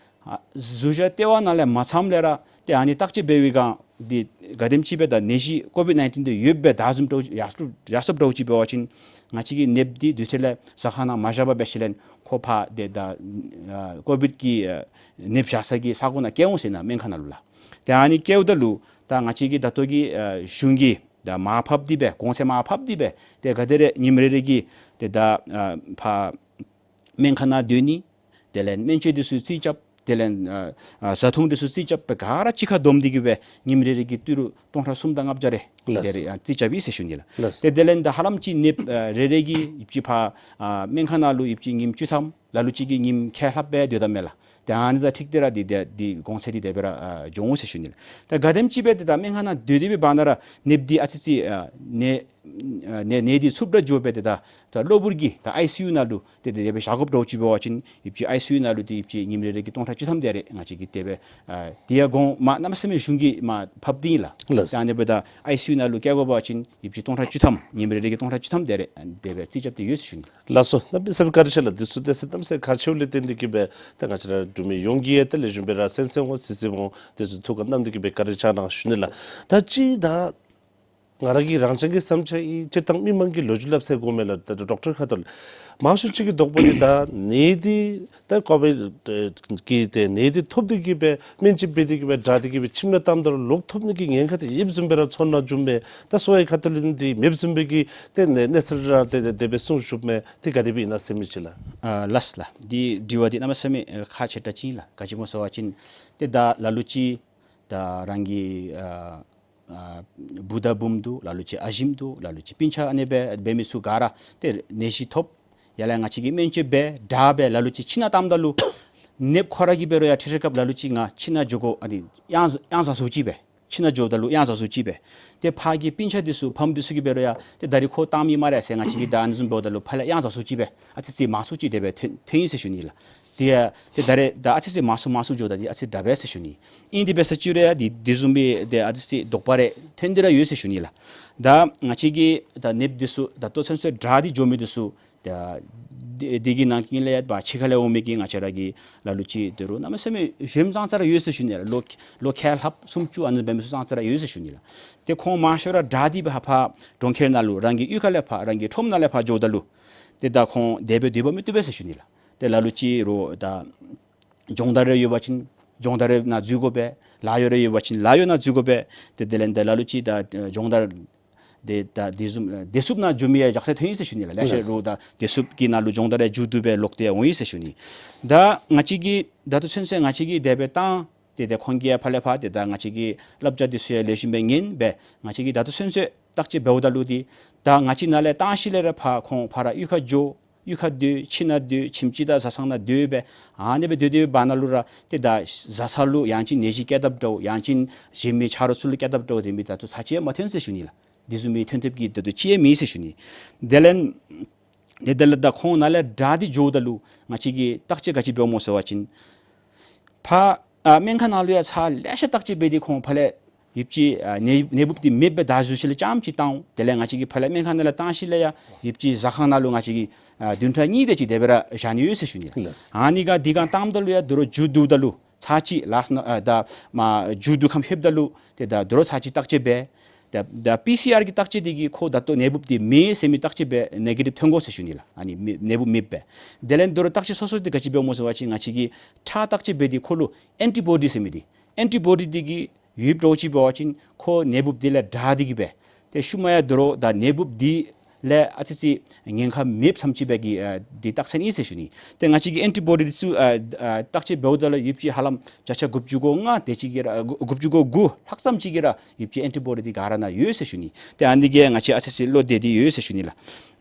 ཨ་ཟུར་བཞག་ལྟེ་བ་ནང་ལས་མ་ཚངམ་ལས་ར་ཏེ་ཨ་ནི་བརྟག་དཔྱད་འབད་བའི་སྒང་འདི་ག་དེམ་ཅིག་སྦེ་ད་ནད་གཞི་ཀོ་བིཌ་ནའིན་ཊིན་འདི་ཡོདཔ་སྦེ་བདའ་ཟུམ་འདྲཝ་ཡར་སོངམ་ཡར་སོངམ་འདྲཝ་ཅིག་འབད་བ་ཅིན་ང་བཅས་ཀྱིས་ནདཔ་འདི་དུས་ཚོད་ལས་ཟ་ཁང་ནང་མ་བཞག་པར་འབད་ཞིནམ་ལས་ཁོ་ཕར་ཏེ་ད་ཨ་ཀོ་བིཌ་ཀྱི་ཨ་ནདཔ་བཞག་ས་གི་ས་གོ་ནང་བསྐྱལ་འོང་ཟེར་ན་སྨན་ཁང་ནང་ལུ་ལགས། ཏེ་ཨ་ནི་བསྐྱལཝ་ད་ལུ་ད་ང་བཅས་ཀྱིས་ད་ལྟོ་གི་ཨ་གཞུང་གིས་ད་མར་ཕབ་སྟེ་སྦེ་གོང་ཚད་མར་ཕབ་སྟེ་སྦེ་ཏེ་ག་དེ་རེ་ཉིནམ་རེ་རེ་གི་ཏེ་ད་ཨ་ཕར་སྨན་ཁང་ནང་སྡོད་ནི་དེ་ལས་སྨན་བཅོས་འདི་ཚུ་རྩིས་རྐྱབ། དེ་ལས་ཨ་ཨ་བཟའ་འཐུང་འདི་ཚུ་རྩིས་རྐྱབ་སྦེ་ག་ར་གཅིག་ཁར་བསྡོམས་ཏེ་གི་སྦེ་ཉིནམ་རེ་རེ་གི་ཏི་རུ་སྟོང་ཕྲག་གསུམ་དང་ལྔ་བརྒྱ་རེ་ལགས། དེ་རེ་ཨ་རྩིས་རྐྱབ་ཨིན་ཟེར་ཞུ་ནི་ལགས། ལགས། ཏེ་དེ་ལས་ད་ཧ་ལམ་ཅིག་ནདཔ་ཨ་རེ་རེ་གིས་ཡོདཔ་ཅིག་ཕར་ཨ་སྨན་ཁང་ནང་ལུ་ཡོདཔ་ཅིག་ཉིནམ་བཅུ་ཐམ་ལ་ལུ་ཅིག་གིས་ཉིནམ་ཁལ་ལྷགཔ་སྦེ་སྡོད་དོ་མས་ལགས། ཏེ་ཨ་ནི་དང་འཁྲིལ་ཏེ་ར་འདི་འདི་འདི་གོང་ཚད་འདི་དེ་སྦེ་ར་ཨ་འགྱོ་འོང་ཟེར་ཞུ་ནི་ལགས། ད་ག་དེམ་ཅིག་སྦེ་ཏེ་ད་སྨན་ཁང་ནང་སྡོད་དེ་སྦེ་འབད་ན་ར་ནདཔ་འདི་ཨ་ཙི་ཅིག་ཨ་ནད་ཨ་ནད་ནད་འདི་ཚུབ་ར་འགྱོ་སྦེ་ཏེ་ད་ད་གློ་བུར་གྱི་ད་ཨའི་སི་ཡུ་ནང་ལུ་ཏེ་དེ་སྦེ་བཞག་དགོཔ་འདྲཝ་ཅིག་འབད་བ་ཅིན་ཡོདཔ་ཅིག་ཨའི་སི་ཡུ་ནང་ལུ་ཏེ་ཡོདཔ་ཅིག་ཉིནམ་རེ་རེ་གི་སྟོང་ཕྲག་བཅུ་ཐམ་དེ་རེ་ང་བཅས་ཀྱིས་དེ་སྦེ་ཨ་དེ་ཡང་གོང་མ་གནམ་མེད་ས་མེད་གཞུང་གིས་མར་ཕབ་སྟེ་ཨིན་ལགས། ལགས། ད་ཨ་ནི་འབདཝ་ད་ཨའི་སི་ཡུ་ནང་ལུ་བསྐྱལ་དགོ་པ་ཅིན་ཡོདཔ་ཅིག་སྟོང་ཕྲག་བཅུ་ཐམ་ཉིནམ་རེ་རེ་གི་སྟོང་ཕྲག་བཅུ་ཐམ་དེ་རེ་ཨ་དེ་སྦེ་རྩིས་རྐྱབ་སྟེ་ཡོད་ཟེར་ཞུ་ནི། ལགས་སོ། གནམ་མེད་ས་མེད་བཀའ་དྲིན་ཆེ་ལགས། འདི་ཚུ་གནས་ཚད་གནམ་མེད་ས་མེད་ཁག་ཆེཝ་ལས་བརྟེན་ཏེ་གི་སྦེ་ད་ང་བཅས་ར་འབྲུག་མི་ཡོངས་ཀྱིས་ཡང་ཏེ་ལེགས་ཤོམ་སྦེ་ར་གསན་གསན་འོང་། གཟིགས་གཟིགསཔ་འོང་། འདི་ཚུ་ཐུགས་ཁར་བསྣམས་ཏེ་གི་སྦེ་བཀའ་དྲིན་བསྐྱང་གནང་ཞུ་ནི་ལགས། ད་ཅི་ད་ང་ར་གི་རང་རྐྱང་གི་བསམ་འཆར་ཨིན། སྤྱིར་བཏང་མི་མང་གི་ལོ་རྒྱུས་སླབ་སའི་དགོ་མས་ལགས། ད་ཌོག་ཊར་ཁ་ཐུག་ལས་མང་ཤོས་ཅིག་གི་དོགས་པ་འདི་ད་ནད་འདི་ད་ཀོ་བིཌ་ཀྱི་ཏེ་ནད་འདི་ཐོབ་སྟེ་གི་སྦེ་སྨན་ཅིག་འབད་དེ་གི་སྦེ་དྲག་སྟེ་གི་སྦེ་ཁྱིམ་ནང་བཏངམ་ད་ལུ་ལོག་ཐོབ་ནི་གི་ཉེན་ཁ་འདི་ཡོདཔ་བཟུམ་སྦེ་ར་ཚོར་སྣང་བྱུངམ་མས། ད་གསོ་བའི་ཁ་ཐུག་ལས་འདི་མེདཔ་བཟུམ་སྦེ་གི་ཏེ་གནས་ཚུལ་ར་ཏེ་ཏེ་དེ་སྦེ་གསུངས་བཞུགསཔ་མས། ཏེ་ག་དེ་སྦེ་ཨིན་ན་ཟེར་མི་ཅིག་ལགས། ཨ་ལགས་ལགས། འདི་དྲི་བ་འདི་གནམ་མེད་ས་མེད་ཨ་ཁག་ཆེ་དྲགས་ཅིག་ཨིན་ལགས། ག་ཅི་སྨོ་ཟེར་བ་ཅིན་ཏེ་ད་ལ་ལུ་ཅིག་ད་རང་གི་ཨ་ཨ་བུ་དང་བུམོ་འདུག། ལ་ལུ་ཅིག་ཨ་ཞིམོ་འདུག། ལ་ལུ་ཅིག་སྤུན་ཆ་ཨ་ནི་སྦེ་འབད་མི་ཚུ་ག་ར་ཏེ་ནད་གཞི་ཐོབ། ཡར་ལས་ང་བཅས་ཀྱིས་སྨན་བཅོས་འབད་དྲག་སྦེ་ལ་ལུ་ཅིག་ཁྱིམ་ནང་བཏངམ་ད་ལུ་ནདཔ་ཁོ་ར་གིས་འབད་རུང་ཡང་ཁྲིད་ཁྲིད་སྐབས་ལ་ལུ་ཅིག་ང་ཁྱིམ་ནང་འགྱོ་དགོ། ཨ་ནི་གཡང་གཡང་ཟ་སུ་ཅིག་སྦེ་ཁྱིམ་ནང་འགྱོཝ་ད་ལུ་གཡང་ཟ་སུ་ཅིག་སྦེ། ཏེ་ཕར་གྱི་སྤུན་ཆ་འདི་ཚུ་ཕམ་འདི་ཚུ་གིས་འབད་རུང་ཡང་ཏེ་ད་རིས་ཁོ་བཏང་མི་སྨ་རེ་ཟེར་ང་བཅས་ཀྱིས་ད་ཨ་ནི་བཟུམ་འབདཝ་ད་ལུ་ཕར་ལས་གཡང་ཟ་སུ་ཅིག་སྦེ་ཨ་ཙི་ཅིག་མང་སུ་ཅིག་དེ་སྦེ་ཐོན་ཐོན་ཡི་ཟེར་ཞུ་ནི་ལགས། ཏེ་ཏེ་ད་རེས་ད་ཨ་ཙི་ཅིག་མང་སུ་མང་སུ་འགྱོཝ་ད་འདི་ཨ་ཙི་དྲག་པས་ཟེར་ཞུ་ནི། ཨིན་དེ་འབད་ས་ཅིག་རུང་ཡང་འདི་འདི་བཟུམ་སྦེ་ཏེ་ཨ་ཙི་ཅིག་དོགས་པ་རེ་ཐོན་ཏེ་ར་ཡོད་ཟེར་ཞུ་ནི་ལགས། ད་ང་བཅས་ཀྱིས་ད་ནདཔ་འདི་ཚུ་ད་ལྟོ་ཚུན་ཚོད་དྲག་སྟེ་འགྱོ་མི་འདི་ཚུ་ད་འདི་འདི་གི་ནང་གི་ལས་ཡང་ཕར་ཕྱི་ཁ་ལས་འོང་མི་གི་ང་བཅས་ར་གི་ལ་ལུ་ཅིག་ད་རུང་གནམ་མེད་ས་མེད་གཞོནམ་ཙང་ཙ་ར་ཡོད་ཟེར་ཞུ་ནི་ལགས། ལོ་ལོ་ཁལ་ལྷགཔ་སུམ་ཅུ་ཨ་ནི་འབད་མི་ཚུ་ཙང་ཙ་ར་ཡོད་ཟེར་ཞུ་ནི་ལགས། ཏེ་ཁོང་མང་ཤོས་ར་དྲག་སྟེ་སྦེ་ཧ་ཕར་གྲོང་ཁྱེར་ནང་ལུ་རང་གི་གཡུས་ཁ་ལས་ཕར་རང་གི་ཁྲོམ་ནང་ལས་ཕར་འགྱོཝ་ད་ལུ་ཏེ་ད་ཁོང་དེ་སྦེ་སྡོད་པ་མི་བཏུབ་པས་ཟེར་ཞུ་ནི་ལགས། ཏེ་ལ་ལུ་ཅིག་རུང་ད་སྦྱོང་བརྡར་རེ་ཡོད་པ་ཅིན་སྦྱོང་བརྡར་རེ་ནང་འཛུལ་དགོ་པས། ལཱ་གཡོག་རེ་ཡོད་པ་ཅིན་ལཱ་གཡོག་ནང་འཛུལ་དགོ་པས། ཏེ་དེ་ལས་ད་ལ་ལུ་ཅིག་ད་སྦྱོང་བརྡར་འདི་ད་འདི་བཟུམ་བདེ་སྲུངཔ་ནང་འགྱོ་མི་ཡང་ཡར་སེང་ཐོན་ཡི་ཟེར་ཞུ་ནི་ལགས། ལེ་ཤ་རུང་ད་བདེ་སྲུངཔ་གི་ནང་ལུ་སྦྱོང་བརྡར་རེ་མཇུག་བསྡུ་སྦེ་ལོག་སྟེ་འོང་ཡི་ཟེར་ཞུ་ནི། ད་ང་བཅས་ཀྱིས་ད་ལྟོ་ཚུན་ཚོད་ང་བཅས་ཀྱིས་དེ་སྦེ་བཏང་སྟེ་ཏེ་ཁོང་གིས་ཡང་ཕར་ལས་ཕར་ཏེ་ད་ང་བཅས་ཀྱིས་བསླབ་བྱ་འདི་ཚུ་ཡང་ལེགས་ཤོམ་སྦེ་ཉན་སྦེ་ང་བཅས་ཀྱིས་ད་ལྟོ་ཚུན་ཚོད་བརྟག་དཔྱད་འབདཝ་ད་ལུ་འདི་ད་ང་བཅས་ནཱ་ལས་བཏང་ཞིནམ་ལས་ར་ཕར་ཁོང་ཕར་ར་གཡུས་ཁར་འགྱོ། གཡུས་ཁར་སྡོད། ཁྱིམ་ནང་སྡོད། ཁྱིམ་སྤྱི་དང་བཟའ་ཚང་ནང་སྡོད་སྦེ་ཨ་ནི་སྦེ་སྡོད་སྡོད་པའི་བར་ན་ལུ་ར་ཏེ་ད་བཟའ་ཚང་ལུ་ཡང་ཅིན་ནད་གཞི་བསྐྱེད་དཔ་འདྲཝ་ཡང་ཅིན་གཞན་མི་ཆ་རོགས་ཚུ་ལུ་བསྐྱེད་དཔ་འདྲཝ་ཟེར་མི་ད་ལྟོ་ཚར་གཅིག་ཡང་མ་ཐོན་ཟེར་ཞུ་ནི་ལགས། འདི་བཟུམ་མའི་ཐོན་ཐོནམ་གི་ད་ལྟོ་ཅིག་ཡང་མེད་ཟེར་ཞུ་ནི། དེ་ལས་དེ་དེ་ལས་ད་ཁོང་ནཱ་ལས་དྲག་སྟེ་འགྱོཝ་ད་ལུ་ང་བཅས་ཀྱིས་བརྟག་དཔྱད་ག་ཅི་འབདཝ་སྨོ་ཟེར་བ་ཅིན་ཕར་ཨ་སྨན་ཁང་ནང་ལུ་ཡང་ཚར་ལེ་ཤ་བརྟག་དཔྱད་འབད་དེ་ཁོང་ཕར་ལས་ ཡུདཔ་ཅིག་ཨ་ནད་ནད་འབུབ་འདི་མེདཔ་སྦེ་བདའ་ཟུར་ཞིནམ་ལས་རྐྱངམ་ཅིག་བཏང་འོང་། དེ་ལས་ང་བཅས་ཀྱིས་ཕར་ལས་སྨན་ཁང་ནང་ལས་བཏང་ཞིནམ་ལས་ཡང་ཡུདཔ་ཅིག་ཟ་ཁང་ནང་ལུ་ང་བཅས་ཀྱིས་ཨ་བདུན་ཕྲག་གཉིས་དེ་ཅིག་དེ་སྦེ་ར་བཞག་ནི་ཡོད་ཟེར་ཞུ་ནི་ལགས། ལགས། ཨ་ནི་ག་དེ་སྒང་བཏངམ་ད་ལུ་ཡང་དོ་རུང་མཇུག་བསྡུཝ་ད་ལུ་ཚར་གཅིག་ལཱསཊ་ནཱ་ཨ་ད་མ་མཇུག་བསྡུ་ཁམས་ལྷོདཔ་ད་ལུ་ཏེ་ད་དོ་རུང་ཚར་གཅིག་བརྟག་དཔྱད་འབད། ད་ད་པི་སི་ཨར་གྱི་བརྟག་དཔྱད་འདི་གིས་ཁོ་ད་ལྟོ་ནད་འབུབ་འདི་མེད་ཟེར་མི་བརྟག་དཔྱད་འབད་ནེ་གེ་ཊིབ་ཐོན་དགོ་ཟེར་ཞུ་ནི་ལགས། ཨ་ནི་མེ་ནད་འབུབ་མེདཔ་སྦེ། དེ་ལས་དོ་རུང་བརྟག་དཔྱད་སོ་སོ་འདི་ག་ཅི་འབད་སྨོ་ཟེར་བ་ཅིན་ང་བཅས་ཀྱིས་ཁྲག་བརྟག་དཔྱད་འབད་འདི་ཁོ་ལུ་ཨེན་ཊི་བོ་ཌི་ཟེར་མི་འདི་ཨེན་ཊི་བོ་ཌི་འདི་གིས་ཡོདཔ་འདྲཝ་ཅིག་འབད་བ་ཅིན་ཁོ་ནད་འབུབ་འདི་ལས་དྲག་སྟེ་གི་སྦེ་ཏེ་ཤུལ་མ་ཡང་དོ་རུང་ད་ནད་འབུབ་འདི་ལས་ཨ་ཙི་ཅིག་ཉེན་ཁ་མེདཔ་ཙམ་ཅིག་སྦེ་གི་ཨ་འདི་རྟགས་མཚན་ཨིན་ཟེར་ཞུ་ནི། ཏེ་ང་བཅས་ཀྱིས་ཨེན་ཊི་བོ་ཌི་འདི་ཚུ་ཨ་ཨ་བརྟག་དཔྱད་འབདཝ་ད་ལུ་ཡུདཔ་ཅིག་ཧ་ལམ་བརྒྱ་ཆ་དགུ་བཅུ་གོ་ལྔ་དེ་ཅིག་གི་ར་དགུ་དགུ་བཅུ་གོ་དགུ་ལྷག་ཙམ་ཅིག་གི་ར་ཡུདཔ་ཅིག་ཨེན་ཊི་བོ་ཌི་འདི་ག་ར་ནང་ཡོད་ཟེར་ཞུ་ནི། ཏེ་ཨ་ནི་གིས་ང་བཅས་ཨ་ཙི་ཅིག་བློ་བདེ་སྟེ་ཡོད་ཟེར་ཞུ་ནི་ལགས།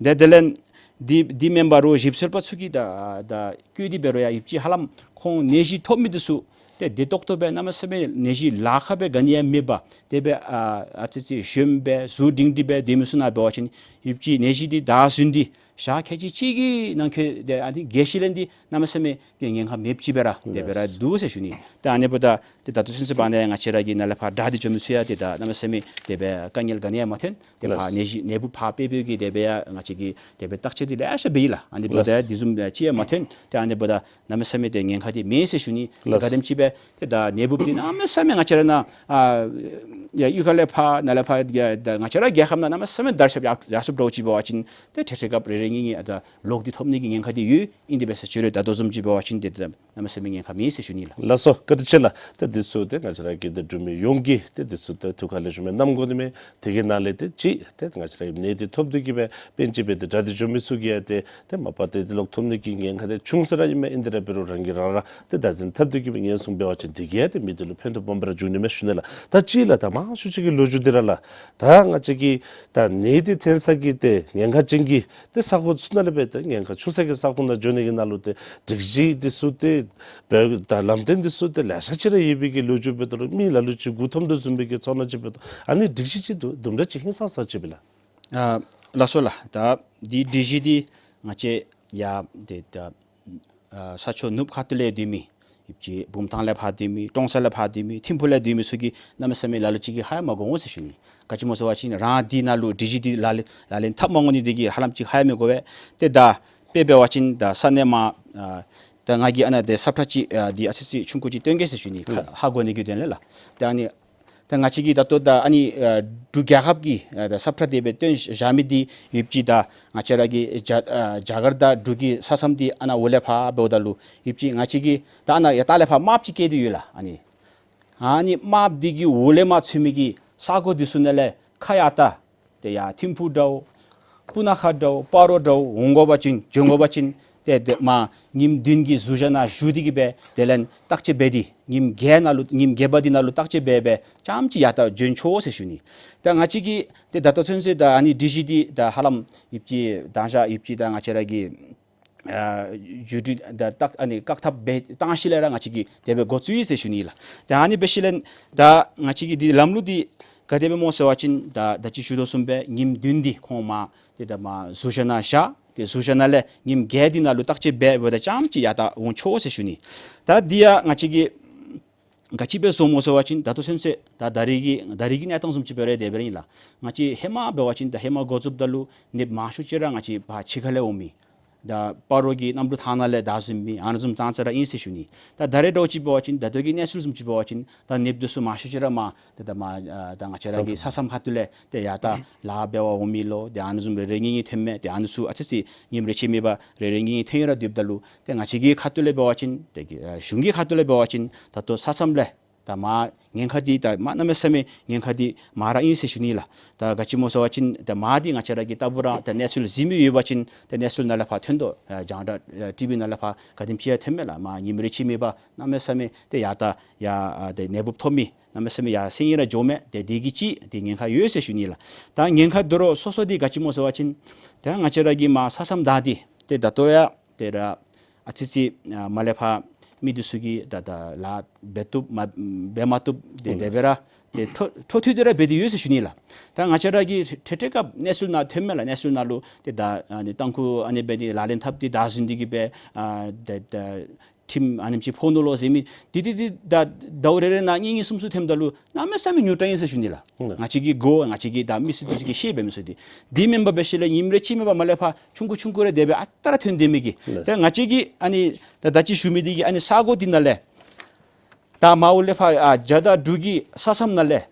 ཏེ་དེ་ལས་འདི་འདི་མེན་པར་རོགས་ཞིབ་འཚོལ་པ་ཚུ་གིས་ད་ད་བཀོད་དེ་འབད་རུང་ཡང་ཡུདཔ་ཅིག་ཧ་ལམ་ཁོང་ནད་གཞི་ཐོབ་མི་འདི་ཚུ་ཏེ་བདེ་ཏོག་ཏོ་སྦེ་གནམ་མེད་ས་མེད་ནད་གཞི་ལཱ་ཁག་སྦེ་ག་ནི་ཡང་མེད་པར་དེ་སྦེ་ཨ་ཨ་ཙི་ཅིག་གཞོནམ་སྦེ་གཟུགས་སྒྲིང་སྒྲིང་སྦེ་སྡོད་མི་ཚུ་ནང་འབད་བ་ཅིན་ཡུདཔ་ཅིག་ནད་གཞི་འདི་བདའ་ཟུན་ཏེ་ཞག་ཁལ་གཅིག་གཅིག་གི་ནང་འཁོད་དེ་ཨ་ནི་རྒས་ཤི་ལེན་འདི་གནམ་མེད་ས་མེད་ཀྱི་ཉེན་ཁ་མེདཔ་ཅིག་སྦེ་ར་དེ་སྦེ་ར་ལགས། འདུག་ཟེར་ཞུ་ནི། ཏེ་ཨ་ནི་འབདཝ་ད་ཏེ་ད་ལྟོ་ཚུན་ཚོད་བར་ན་ཡང་ང་བཅས་ར་གི་ནཱ་ལས་ཕར་དྲག་སྟེ་འགྱོ་མི་ཚུ་ཡང་ཏེ་ད་གནམ་མེད་ས་མེད་དེ་སྦེ་དཀའ་ངལ་ག་ནི་ཡང་མ་ཐོན། ཏེ་ཕར་ལགས། ནད་གཞི་ནད་འབུབ་ཕར་སྤེལ་སྤེལ་གྱི་དེ་སྦེ་ཡང་ང་བཅས་ཀྱིས་དེ་སྦེ་བརྟག་དཔྱད་འདི་ལེ་ཤ་འབད་ཡི་ལགས། ཨ་ནི་འབདཝ་ད་ལགས། དེ་བཟུམ་ཅིག་ཡང་མ་ཐོན། ཏེ་ཨ་ནི་འབདཝ་ད་གནམ་མེད་ས་མེད་ཏེ་ཉེན་ཁ་འདི་མེད་ཟེར་ཞུ་ནི། ལགས། ག་དེམ་ཅིག་སྦེ་ཏེ་ད་ནད་འབུབ་འདི་གནམ་མེད་ས་མེད་ང་བཅས་ར་ནཱ་ཨ་ཡ་གཡུས་ཁ་ལས་ཕར་ནཱ་ལས་ཕར་ཡ་ད་ང་བཅས་ར་རྒྱལ་ཁབ་ནང་གནམ་མེད་ས་མེད་དར་ཁྱབ་ཡར་ཡར་སོངམ་འདྲཝ་ཅིག་འབད་བ་ཅིན་ཏེ་ཏེ་ཏེ་སྐབས་རེ་རེ་གཉིས་གཉིས་ཨ་ད་ལོག་སྟེ་ཐོབ་ནི་གི་ཉེན་ཁ་འདི་ཡོད། ཨིན་དེ་འབད་ས་ཅིག་རུང་ད་ལྟོ་བཟུམ་ཅིག་འབད་བ་ཅིན་ཏེ་ད་གནམ་མེད་ས་མེད་ཉེན་ཁ་མེད་ཟེར་ཞུ་ནི་ལགས། ལགས་སོ། བཀའ་དྲིན་ཆེ་ལགས། ཏེ་འདི་ཚུ་ཏེ་ང་བཅས་ར་གི་ཏེ་འབྲུག་མི་ཡོངས་ཀྱིས་ཏེ་འདི་ཚུ་ཏེ་ཐུགས་ཁ་ལས་ཞུ་མི་གནང་དགོ་ནི་མས། དེ་གི་ནང་ལས་ཏེ་གཅིག་ཏེ་ང་བཅས་ར་གི་ནད་འདི་ཐོབ་སྟེ་གི་སྦེ་དཔེ་ཅིག་སྦེ་ཏེ་དྲག་སྟེ་འགྱོ་མི་ཚུ་གིས་ཡང་ཏེ་ཏེ་མ་པ་ཏེ་ཏེ་ལོག་ཐོབ་ནི་གི་ཉེན་ཁ་འདི་ཆུང་ས་ར་ཨིན་མས། ཨིན་དེ་ར་འབད་རུང་རང་གིས་རང་ར་ཏེ་བདག་འཛིན་འཐབ་སྟེ་གི་སྦེ་ཉེན་སྲུང་འབད་བ་ཅིན་དེ་གིས་ཡང་ཏེ་མི་སྡེ་ལུ་ཕན་ཐོགས་སྦོམ་སྦེ་ར་འབྱུང་ནི་མས་ཞུ་ནི་ལགས། ད་གཅིག་ལགས། ད་མང་ཤོས་ཅིག་གི་ལོ་རྒྱུས་འདི་ར་ལགས། ད་ང་བཅས་ཀྱི་ད་ནད་འདི་ཐོན་ས་གི་ཏེ་ཉེན་ཁ་ཅན་གྱི་ཏེ་ས་ཁོངས་ཚུ་ནང་ལས་སྦེ་ཏེ་ཉེན་ཁ་ཆུང་ས་གི་ས་ཁོངས་ནང་འགྱོ་ནི་གི་ནང་ལུ་ཏེ་སྒྲིག་གཞི་འདི་ཚུ་ཏེ་འབད་ད་ལམ་སྟོན་འདི་ཚུ་ཏེ་ལེ་ཤ་ཅིག་ར་ཡོད་པའི་གི་ལོ་རྒྱུས་འབད་དོ་རུང་མི་ལ་ལུ་ཅིག་མགུ་འཐོམ་དོ་བཟུམ་སྦེ་གི་ཚོར་སྣང་ཅིག་འབད་དོ། ཨ་ནི་སྒྲིག་གཞི་ཅིག་དུ་དུམ་གྲ་ཅིག་ཧིང་སངས་ས་ཅིག་སྦེ་ལགས། ཨ་ལགས་སོ་ལགས། ད་འདི་སྒྲིག་གཞི་འདི་ང་བཅས་ཡར་ཏེ་ད་ཨ་ས་ཕྱོགས་ནུབ་ཁ་ཐུག་ལས་སྡོད་མི་ཡུདཔ་ཅིག་བུམ་ཐང་ལས་ཕར་སྡོད་མི་ཀྲོང་གསར་ལས་ཕར་སྡོད་མི་ཐིམ་ཕུག་ལས་སྡོད་མི་ཚུ་གིས་གནམ་མེད་ས་མེད་ལ་ལུ་ཅིག་གིས་ཧ་ཡང་མ་གོ་འོང་ཟེར་ཞུ་ནི། ག་ཅི་སྨོ་ཟེར་བ་ཅིན་རང་འདི་ནང་ལུ་སྒྲིག་གཞི་འདི་ལག་ལེན་ལག་ལེན་འཐབ་མ་འོང་ནི་འདི་གིས་ཧ་ལམ་ཅིག་ཧ་ཡང་མི་གོ་བས། ཏེ་ད་དཔེ་འབད་བ་ཅིན་ད་ས་གནས་མར་ཨ་ད་ང་གིས་ཨ་ནཱ་ཏེ་ས་ཁྲ་ཅིག་ཨ་འདི་ཨ་ཙི་ཅིག་ཆུང་ཀུ་ཅིག་སྟོན་གེ་ཟེར་ཞུ་ནི། ཁ་ཧ་གོ་ནི་གི་དོན་ལས་ལགས། ཏེ་ཨ་ནི་ད་ང་བཅས་ཀྱིས་ད་ལྟོ་ད་ཨ་ནི་ཨ་འབྲུག་རྒྱལ་ཁབ་ཀྱི་ཨ་ད་ས་ཁྲ་དེ་སྦེ་སྟོན་བཞག་མི་འདི་ཡུདཔ་ཅིག་ད་ང་བཅས་ར་གི་རྒྱ་ཨ་རྒྱ་གར་དང་འབྲུག་གི་ས་མཚམས་འདི་ཨ་ནཱ་འོག་ལས་ཕར་འབདཝ་ད་ལུ་ཡུདཔ་ཅིག་ང་བཅས་ཀྱིས་ད་ཨ་ནཱ་ཡར་ལྟག་ལས་ཕར་རྨགཔ་ཅིག་བཀལ་ཏེ་ཡོད་ལགས། ཨ་ནི་ཨ་ནི་རྨགཔ་འདི་གི་འོག་ལས་མར་ཚུད་མི་གི་ས་གོ་འདི་ཚུ་ནང་ལས་ཁ་ཡར་ལྟ་ཏེ་ཡར་ཐིམ་ཕུག་འདྲཝ་སྤུ་ན་ཁ་འདྲཝ་སྤ་རོ་འདྲཝ་འོང་དགོ་པ་ཅིན་འབྱོན་དགོ་པ་ཅིན་ཏེ་ཏེ་མར་ཉིནམ་བདུན་གྱི་གཟུགས་ཞྭ་ནང་བཞུགས་ཏེ་གི་སྦེ་དེ་ལས་བརྟག་དཔྱད་འབད་དེ་ཉིནམ་བརྒྱད་ནང་ལུ་ཉིནམ་བརྒྱད་པ་འདི་ནང་ལུ་བརྟག་དཔྱད་འབད་སྦེ་རྐྱངམ་ཅིག་ཡར་ལྟ་འབྱོན་ཆོག་ཟེར་ཞུ་ནི། ད་ང་བཅས་ཀྱིས་ཏེ་ད་ལྟོ་ཚུན་ཚོད་ད་ཨ་ནི་སྒྲིག་གཞི་འདི་ད་ཧ་ལམ་ཡུདཔ་ཅིག་ད་ཞག་ཡུདཔ་ཅིག་ད་ང་བཅས་ར་གི་ཨ་བརྒྱུད་རིམ་ད་བརྟག་ཨ་ནི་བཀག་ཐབས་འབད་བཏང་ཞིནམ་ལས་ར་ང་བཅས་ཀྱིས་དེ་སྦེ་འགོ་བཙུགས་ཡི་ཟེར་ཞུ་ནི་ལགས། ད་ཨ་ནི་འབད་ཞིནམ་ལས་ད་ང་བཅས་ཀྱི་འདི་ལམ་ལུགས་འདི་ག་དེ་སྦེ་སྨོ་ཟེར་བ་ཅིན་ད་ད་ཅི་ཞུ་དོ་བཟུམ་སྦེ་ཉིནམ་བདུན་འདི་ཁོང་མར་ཏེ་ད་མར་གཟུགས་ཞྭ་ནང་བཞག་ཏེ་གཟུགས་ཞྭ་ནང་ལས་ཉིནམ་བརྒྱད་འདི་ནང་ལུ་བརྟག་དཔྱད་འབད་འབདཝ་ད་རྐྱངམ་ཅིག་ཡར་ལྟ་འོང་ཆོག་ཟེར་ཞུ་ནི། ད་འདི་ཡང་ང་བཅས་ཀྱིས་ག་ཅི་སྦེ་བཟོ་སྨོ་ཟེར་བ་ཅིན་ད་ལྟོ་ཚུན་ཚོད་ད་ད་རེས་ཀྱི་ད་རེས་ཀྱི་གནས་སྟངས་བཟུམ་ཅིག་འབད་རུང་དེ་སྦེ་ར་ཨིན་ལགས། ང་བཅས་ཧེ་མ་འབད་བ་ཅིན་ད་ཧེ་མ་འགོ་བཙུགསཔ་ད་ལུ་ནདཔ་མང་ཤོས་ཅིག་ར་ང་བཅས་ཕར་ཕྱི་ཁ་ལས་འོང་མི་ད་སྤ་རོ་གི་གནམ་གྲུ་ཐང་ནང་ལས་བདའ་ཟུན་མི་ཨ་ནི་བཟུམ་ཙང་ཙ་ར་ཨིན་ཟེར་ཞུ་ནི། ད་ད་རེས་འདྲཝ་ཅིག་འབད་བ་ཅིན་ད་ལྟོ་གི་གནས་ཚུལ་བཟུམ་ཅིག་འབད་བ་ཅིན་ད་ནདཔ་འདི་ཚུ་མང་ཤོས་ཅིག་ར་མར་ད་ད་མར་ཨ་ད་ང་བཅས་ར་གི་ས་མཚམས་ཁ་ཐུག་ལས་ཏེ་ཡར་ལྟ་ལཱ་འབད་བར་འོང་མི་ལོ་ཏེ་ཨ་ནི་བཟུམ་རེ་རེ་གཉིས་གཉིས་ཐོནམ་མས། ཏེ་ཨ་ནི་ཚུ་ཨ་ཙི་ཅིག་ཉིནམ་རེ་ཆད་མེད་པར་རེ་རེ་གཉིས་གཉིས་ཐོན་ཡོད་ར་སྡོདཔ་ད་ལུ་ཏེ་ང་བཅས་ཀྱི་ཁ་ཐུག་ལས་འབད་བ་ཅིན་ཏེ་གི་ཨ་གཞུང་གི་ཁ་ཐུག་ལས་འབད་བ་ཅིན་ད་ལྟོ་ས་མཚམས་ལས་ད་མར་ཉེན་ཁ་འདི་ད་མར་གནམ་མེད་ས་མེད་ཉེན་ཁ་འདི་མར་ར་ཨིན་ཟེར་ཞུ་ནི་ལགས། ད་ག་ཅི་སྨོ་ཟེར་བ་ཅིན་ད་མར་འདི་ང་བཅས་ར་གིས་ལྟ་བུ་ར་ད་གནས་ཚུལ་གཟིགས་མི་ཡོད་པ་ཅིན་ད་གནས་ཚུལ་ནང་ལས་ཕར་ཐོན་དོ། ཨ་རྒྱང་བསྒྲགས་ཨ་ཊི་ཝི་ནང་ལས་ཕར་ག་དེམ་ཅིག་ཡང་ཐོནམ་མས་ལགས། མར་ཉིནམ་རེ་ཆད་མེད་པར་གནམ་མེད་ས་མེད་ཏེ་ཡར་ལྟ་ཡར་ཨ་ཏེ་ནད་འབུབ་ཐོབ་མི་གནམ་མེད་ས་མེད་ཡར་སེང་གེ་ར་འགྱོཝ་མས། ཏེ་དེ་གིས་ཅིག་ཏེ་ཉེན་ཁ་ཡོད་ཟེར་ཞུ་ནི་ལགས། ད་ཉེན་ཁ་དོ་རུང་སོ་སོ་འདི་ག་ཅི་སྨོ་ཟེར་བ་ཅིན་ད་ང་བཅས་ར་གི་མར་ས་མཚམས་བདའ་སྟེ་ཏེ་ད་ལྟོ་ཡང་ཏེ་ར་ཨ་ཙི་ཅིག་ཨ་མར་ལས་ཕར་མི་འདི་ཚུ་གིས་ད་ད་ལཱ་འབད་བཏུབ་མ་འབད་མ་བཏུབ་ཏེ་དེ་སྦེ་ར་ཏེ་འཕྲོ་འཕྲོ་མཐུད་དེ་ར་འབད་དེ་ཡོད་ཟེར་ཞུ་ནི་ལགས། ད་ང་བཅས་ར་གི་ཏེ་ཏེ་སྐབས་གནས་ཚུལ་ནང་ཐོནམ་མས་ལགས། གནས་ཚུལ་ནང་ལུ་ཏེ་ད་ཨ་ནི་ཏང་ཁུ་ཨ་ནི་སྦེ་ཏེ་ལག་ལེན་འཐབ་སྟེ་བདའ་ཟུན་ཏེ་གི་སྦེ་ཨ་ཏེ་ད་ ཁྲིམས་ཨ་ནེམ་ཅིག་ཕོག་ནུག་ལོ་ཟེར་མི་འདི་འདི་འདི་ད་ཟླཝ་རེ་རེ་ནང་གཉིས་གཉིས་གསུམ་གསུམ་ཐོནམ་ད་ལུ་གནམ་མེད་ས་མེད་ཉུང་དྲགས་ཨིན་ཟེར་ཞུ་ནི་ལགས། ང་བཅས་ཀྱིས་གོ་ང་བཅས་ཀྱིས་ད་མི་སེར་འདི་ཚུ་གིས་ཤེས་པའི་མི་ཚུ་འདི་འདི་མེན་པར་འབད་ཞིནམ་ལས་ཉིནམ་རེ་གཅིག་མེན་པར་མར་ལས་ཕར་ཆུང་ཀུ་ཆུང་ཀུ་རེ་དེ་སྦེ་ཨ་རྟག་ར་ཐོན་སྡོད་མི་གི་ཏེ་ང་བཅས་ཀྱིས་ཨ་ནི་ད་ད་ཅི་ཞུ་མི་འདི་གི་ཨ་ནི་ས་གོ་འདི་ནང་ལས་ད་མར་ལས་ཕར་ཨ་རྒྱ་དང་འབྲུག་གི་ས་མཚམས་ནང་ལས་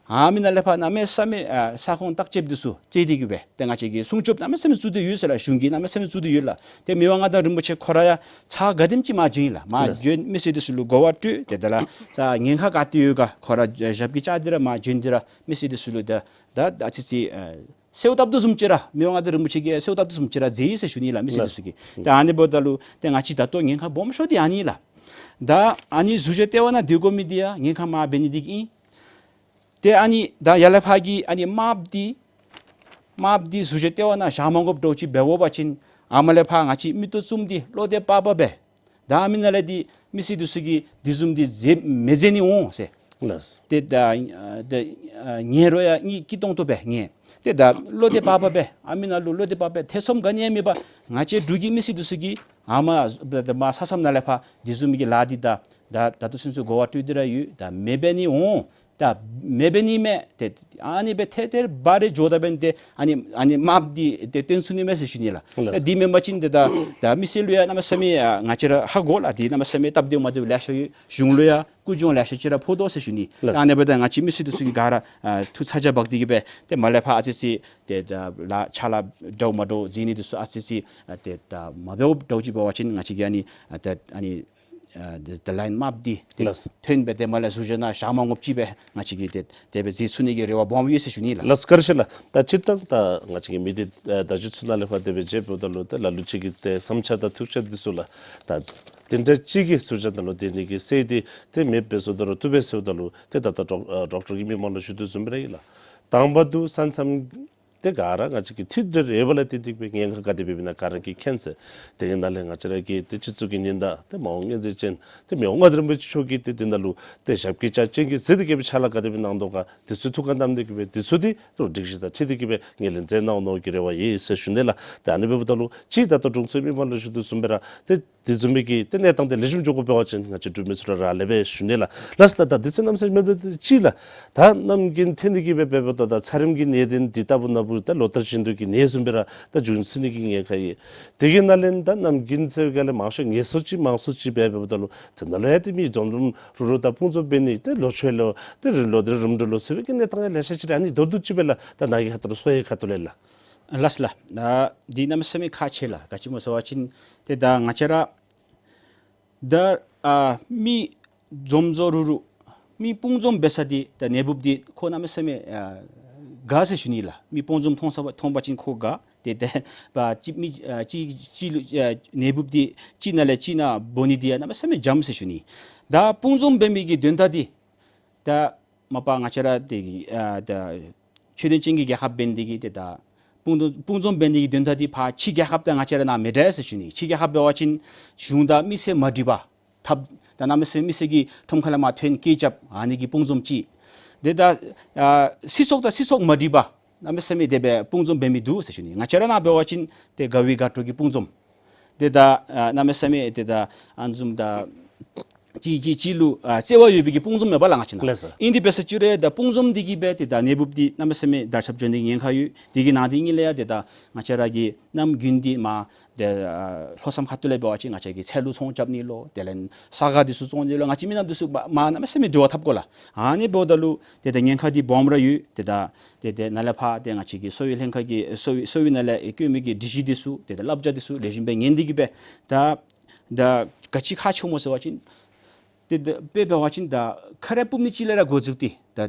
ཨ་མི་ནང་ལས་ཕར་གནམ་མེད་ས་མེད་ཨ་ས་ཁོངས་བརྟག་དཔྱད་འདི་ཚུ་རྩིས་འདི་གིས་སྦེ་ཏེ་ང་བཅས་ཀྱིས་སྲུང་སྐྱོབ་གནམ་མེད་ས་མེད་བཙུགས་ཏེ་ཡོད་ཟེར་ལགས། གཞུང་གིས་གནམ་མེད་ས་མེད་བཙུགས་ཏེ་ཡོད་ལགས། ཏེ་མི་དབང་མངའ་བདག་རིན་པོ་ཆེ་ཁོ་ར་ཡང་ཚར་ག་དེམ་ཅིག་མར་བྱོན་ཡི་ལགས། མར་ལགས། བྱོན་མི་སེར་འདི་ཚུ་ལུ་གོ་བ་སྤྲོད་དེ་ད་ལགས་ད་ཉེན་ཁ་ག་ཏེ་ཡོད་ག་ཁོ་ར་ཞབས་ཀྱིས་བཅགས་ཏེ་ར་མར་བྱོན་ཏེ་ར་མི་སེར་འདི་ཚུ་ལུ་ད་ད་ཨ་ཙི་ཅིག་ཨ་གསོལཝ་བཏབ་དོ་བཟུམ་ཅིག་ར་མི་དབང་མངའ་བདག་རིན་པོ་ཆེ་གིས་གསོལཝ་བཏབ་དོ་བཟུམ་ཅིག་ར་མཛད་ཡི་ཟེར་ཞུ་ནི་ལགས་མི་སེར་འདི་ཚུ་གིས། ད་ཨ་ནི་འབདཝ་ད་ལུ་ཏེ་ང་བཅས་ད་ལྟོ་ཉེན་ཁ་སྦོམ་ཤོས་འདི་ཨ་ནི་ལགས། ད་ཨ་ནི་ཟུར་བཞག་ལྟེ་བ་ནང་སྡོད་དགོ་མི་འདི་ཡང་ཉེན་ཁ་མར་འབད་ནི་འདི་གིས་ཨིན། ཏེ་ཨ་ནི་ད་ཡར་ལས་ཕར་གྱི་ཨ་ནི་དམག་འདི་དམག་འདི་ཟུར་བཞག་ལྟེ་བ་ནང་བཞག་མ་དགོཔ་འདྲཝ་ཅིག་འབད་འོང་པ་ཅིན་ཨ་མར་ལས་ཕར་ང་བཅས་མི་སྟོབས་བཙུནམ་འདི་བློ་བདེ་བག་ཕེབས་སྦེ་ད་ཨ་མི་ནང་ལས་འདི་མི་སེར་འདི་ཚུ་གིས་འདི་བཟུམ་འདི་མཛད་མི་མཛད་ནི་འོང་ཟེར། ལགས། ཏེ་ད་ཨ་ད་ཨ་ངེ་ར་ཡང་ངེ་སྐྱིད་ཏོང་ཏོ་སྦེ་ངེ་ཏེ་ད་བློ་བདེ་བག་ཕེབས་སྦེ་ཨ་མི་ནང་ལུ་བློ་བདེ་བག་ཕེབས་ཐེ་ཚོམ་ག་ནི་ཡང་མེད་པར་ང་བཅས་འབྲུག་གི་མི་སེར་འདི་ཚུ་གིས་ཨ་མར་ད་ད་མར་ས་མཚམས་ནང་ལས་ཕར་འདི་བཟུམ་གྱི་ལཱ་འདི་ད་ད་ད་ལྟོ་ཚུན་ཚོད་གོ་བ་སྤྲོད་དེ་ར་ཡོད། ད་མི་འབད་ནི་འོང་། ད་མི་འབད་ནི་མས། ཏེ་ཨ་ནི་སྦེ་ཐད་ཐད་འབད་རེ་འགྱོཝ་ད་འབདན་ཏེ་ཨ་ནི་ཨ་ནི་དམག་འདི་ཏེ་བཏོན་ཚུགས་ནི་མས་ཟེར་ཞུ་ནི་ལགས། ལགས། ད་འདི་མེན་པ་ཅིན་ཏེ་ད་ད་མི་སེར་ལུ་ཡང་གནམ་མེད་ས་མེད་ཨ་ང་བཅས་ར་ཧ་གོ་ལགས། འདི་གནམ་མེད་ས་མེད་སྟབས་བདེཝ་མ་བདེཝ་ལེ་ཤ་ཡོད། གཞུང་ལུ་ཡང་སྐུ་གཞུང་ལེ་ཤ་ཅིག་ར་ཕོག་དོ་ཟེར་ཞུ་ནི། ལགས། ད་ཨ་ནི་འབདཝ་ད་ང་བཅས་མི་སེར་འདི་ཚུ་གིས་ག་ར་ཨ་ཐུགས་ཚ་གྱང་འབག་སྟེ་གིས་སྦེ་ཏེ་མར་ལས་ཕར་ཨ་ཙི་ཅིག་ཏེ་ད་ལཱ་ཕྱག་ལཱ་འདྲཝ་མ་འདྲཝ་མཛད་ནི་འདི་ཚུ་ཨ་ཙི་ཅིག་ཨ་ཏེ་ད་མ་འབདཝ་འདྲཝ་ཅིག་འབད་བ་ཅིན་ང་བཅས་ཀྱིས་ཨ་ནི་ཨ་ཏེ་ཨ་ནི་ཨ་ཏེ་ད་ལཱའི་དམག་འདི་ཏེ་ལགས། ཐོན་སྦེ་ཏེ་མར་ལས་ཟུར་བཞག་ནང་བཞག་མ་དགོཔ་ཅིག་སྦེ་ང་བཅས་ཀྱིས་ཏེ་དེ་སྦེ་མཛད་ཚུགས་ནི་གི་རེ་བ་སྦོམ་ཡོད་ཟེར་ཞུ་ནི་ལགས། ལགས་བཀའ་དྲིན་ཆེ་ལགས། ད་སྤྱིར་བཏང་ད་ང་བཅས་ཀྱི་མི་སྡེ་ཨ་བརྡ་བརྒྱུད་ཚུ་ནང་ལས་ཕར་དེ་སྦེ་མཇལཝ་ད་ལུ་ད་ལ་ལུ་ཅིག་གི་ཏེ་བསམ་འཆར་དང་ཐུགས་འཆར་འདི་ཚུ་ལགས། ད་དེ་འདྲ་ཅིག་གི་ཟུར་བཞག་ནང་ལུ་སྡོད་ནི་གི་སྲོལ་འདི་ཏེ་མེདཔ་སྦེ་བཟོ་དོ་རུང་བཏུབ་པས་ཟེརཝ་ད་ལུ་ཏེ་ད་ལྟོ་ཌོག་ཨ་ཌོག་ཊར་གྱིས་མི་མང་ལུ་ཞུ་དོ་བཟུམ་སྦེ་ར་ཨིན་ལགས། དང་པ་འདི་ས་མཚམས་ཏེ་ག་ར་ང་བཅས་ཀྱིས་ཐིག་འདི་རེ་བ་ལས་ཏེ་ཏིག་སྦེ་ཉེན་ཁ་ག་དེ་སྦེ་ཨིན་ན་ག་ར་གིས་མཁྱེན་ཟེར། དེ་གི་ནང་ལས་ང་བཅས་ར་གི་ཏེ་སྤྱི་གཙུག་གི་ཉི་ཟླ་ཏེ་མ་འོངས་མངོན་མཛད་ཅན་ཏེ་མི་དབང་མངའ་བདག་རིན་པོ་ཆེ་མཆོག་གིས་ཏེ་འདི་ནང་ལུ་ཏེ་ཞབས་ཀྱིས་བཅགས་ཅན་གྱི་ཟེར་ཏེ་གི་སྦེ་ཕྱག་ལཱ་ག་དེ་སྦེ་གནང་དོ་ག་འདི་ཚུ་ཐུགས་ཁར་བསྣམས་ཏེ་གི་སྦེ་འདི་ཚུ་འདི་ཏེ་སྒྲིག་གཞི་དང་འཁྲིལ་ཏེ་གི་སྦེ་ངོས་ལེན་མཛད་གནང་ནི་གི་རེ་བ་ཡོད་ཟེར་ཞུ་ནི་ལགས། ཏེ་ཨ་ནི་འབདཝ་ད་ལུ་ཅིག་ད་ལྟོ་དྲུང་འཚོའི་མི་མང་ལུ་ཞུ་དོ་བཟུམ་སྦེ་ར་ཏེ་དེ་བཟུམ་མའི་གི་ཏེ་གནས་སྟངས་དེ་ལེགས་ཤོམ་འགྱོ་དགོཔ་འབད་བ་ཅིན་ང་བཅས་འབྲུག་མི་ཚུ་ར་རག་ལས་པས་ཟེར་ཞུ་ནི་ལགས། ལགས་ལགས། ད་དུས་ཚོད་གནམ་མེད་ས་མེད་མེད་པ་ཅིག་ལགས། ད་གནམ་དགུན་ཐོན་ཏེ་གི་སྦེ་འབདཝ་ད་ད་ཚ་རིམས་ཀྱི་ནད་འདི་འདི་ལྟ་བུ་ན་བུ་ད་ལོ་ལྟར་བཞིན་དུ་གི་ནད་བཟུམ་སྦེ་ར་ད་འབྱུང་སྲིད་ནི་གི་ཉེན་ཁ་ཡོད། དེ་གི་ནང་ལས་ད་གནམ་དགུན་ཚེས་ག་ལས་མང་ཤོས་ངལ་གསོ་ཅིག་མང་གསོ་ཅིག་སྦེ་འབདཝ་ད་ལུ་དེ་ནང་ལས་ཡང་ཏེ་མི་འཛོམས་འཛོམས་རུ་རུ་དང་དཔུང་འཛོམས་འབད་ནི་ཏེ་ལོ་མཆོད་ལོ་ཏེ་རི་ལོ་ཏེ་རིམ་གྲོ་ལོ་ཟེར་བའི་གི་གནས་སྟངས་ཡང་ལེ་ཤ་ཅིག་ར་ཨ་ནི་མདོར་བསྡུས་ཅིག་སྦེ་ལགས། ད་ནཱ་གི་ཁ་ཐུག་ལུ་གསོ་བའི་ཁ་ཐུག་ལས་ལགས། ལགས་ལགས། ད་འདི་གནམ་མེད་ས་མེད་ཁག་ཆེ་ལགས། ག་ཅི་སྨོ་ཟེར་བ་ཅིན་ཏེ་ད་ང་བཅས་ར་ད་ཨ་མི་འཛོམས་འཛོམས་རུ་རུ་མི་དཔུང་འཛོམས་འབད་ས་འདི་ད་ནད་འབུཔ་འདི་ཁོ་གནམ་མེད་ས་མེད་ཨ་དགའ་ཟེར་ཞུ་ནི་ལགས། མི་དཔུང་འཛོམས་མཐོང་ས་མཐོང་པ་ཅིན་ཁོ་དགའ། ཏེ་ཏེ་པ་ཅིག་མི་ཨ་ཅིག་ཅིག་ལུ་ཨ་ནད་འབུཔ་འདི་གཅིག་ནང་ལས་གཅིག་ནང་འབོ་ནི་འདི་ཡང་གནམ་མེད་ས་མེད་འཇམ་ཟེར་ཞུ་ནི། ད་དཔུང་འཛོམས་འབད་མི་གི་དོན་དག་འདི་ད་མ་པ་ང་བཅས་ར་འདི་གི་ཨ་ད་ཆོས་ལྡན་ཅན་གྱི་རྒྱལ་ཁབ་འབད་ནི་འདི་གིས་ཏེ་ད་དཔུང་འཛོམས་དཔུང་འཛོམས་འབད་ནི་གི་དོན་དག་འདི་ཕར་ཕྱི་རྒྱལ་ཁབ་དང་ང་བཅས་ར་ནཱ་མི་འདྲ་ཟེར་ཞུ་ནི། ཕྱི་རྒྱལ་ཁབ་འབད་བ་ཅིན་གཞུང་དང་མི་སེར་མ་འགྲིག་པར་འཐབ་ད་གནམ་མེད་ས་མེད་མི་སེར་གྱིས་ཁྲོམ་ཁ་ལས་མར་ཐོན་སྐད་རྐྱབ་ཨ་ནི་གི་དཔུང་འཛོམས་ཅིག། ཏེ་ད་ཨ་སྲིད་ཚོགས་དང་སྲིད་ཚོགས་མ་འགྲིག་པར་གནམ་མེད་ས་མེད་དེ་སྦེ་དཔུང་འཛོམས་འབད་མི་འདུག་ཟེར་ཞུ་ནི། ང་བཅས་ར་ནཱ་འབད་བ་ཅིན་ཏེ་དགའ་བའི་དགའ་སྤྲོ་གི་དཔུང་འཛོམས། ཏེ་ད་ཨ་གནམ་མེད་ས་མེད་ཏེ་ད་ཨ་ནི་བཟུམ་ད་གཅིག་གིས་གཅིག་ལུ་ཨ་བརྩེ་བ་ཡོད་པའི་གི་དཔུང་འཛོམས་མེན་པ་ལགས་ང་བཅས་ནཱ། ལགས་སོ། ཨིན་དེ་འབད་ས་ཅིག་རུང་ད་དཔུང་འཛོམས་འདི་གིས་སྦེ་ཏེ་ད་ནད་འབུཔ་འདི་གནམ་མེད་ས་མེད་དར་ཁྱབ་འགྱོ་ནི་ཉེན་ཁ་ཡོད། དེ་གི་ནང་དེ་ཉིད་ལས་ཡང་ཏེ་ད་ང་བཅས་ར་གི་གནམ་དགུན་འདི་མར་ཏེ་ཨ་ལྷོ་མཚམས་ཁ་ཐུག་ལས་འབད་བ་ཅིན་ང་བཅས་ཀྱིས་ཚལ་ལུ་ཚོང་རྐྱབ་ནི་ལོ་དེ་ལས་ས་ག་འདི་ཚུ་བཙོང་ནི་ལོ་ང་བཅས་མི་ནག་འདི་ཚུ་མ་མ་གནམ་མེད་ས་མེད་འབྲེལ་བ་འཐབ་དགོ་ལགས། ཨ་ནི་འབདཝ་ད་ལུ་ཏེ་ད་ཉེན་ཁ་འདི་སྦོམ་ར་ཡོད། ཏེ་ད་ཏེ་ཏེ་ནཱ་ལས་ཕར་ཏེ་ང་བཅས་ཀྱི་གསོ་བའི་ལྷན་ཁག་གི་གསོ་བའི་གསོ་བའི་ནང་ལས་ཨེ་བཀོད་མི་གི་སྒྲིག་གཞི་འདི་ཚུ་ཏེ་ད་བསླབ་བྱ་འདི་ཚུ་ལེགས་ཤོམ་སྦེ་ཉན་ཏེ་གིས་སྦེ་ད་ད་ག་ཅི་ཁག་ཆེཝ་སྨོ་ཟེར་བ་ཅིན་ཏེ་ད་དཔེ་འབད་བ་ཅིན་ད་ཁ་རས་སྤུབ་ནི་ཅིག་ལས་ར་འགོ་བཙུགས་ཏེ་ད་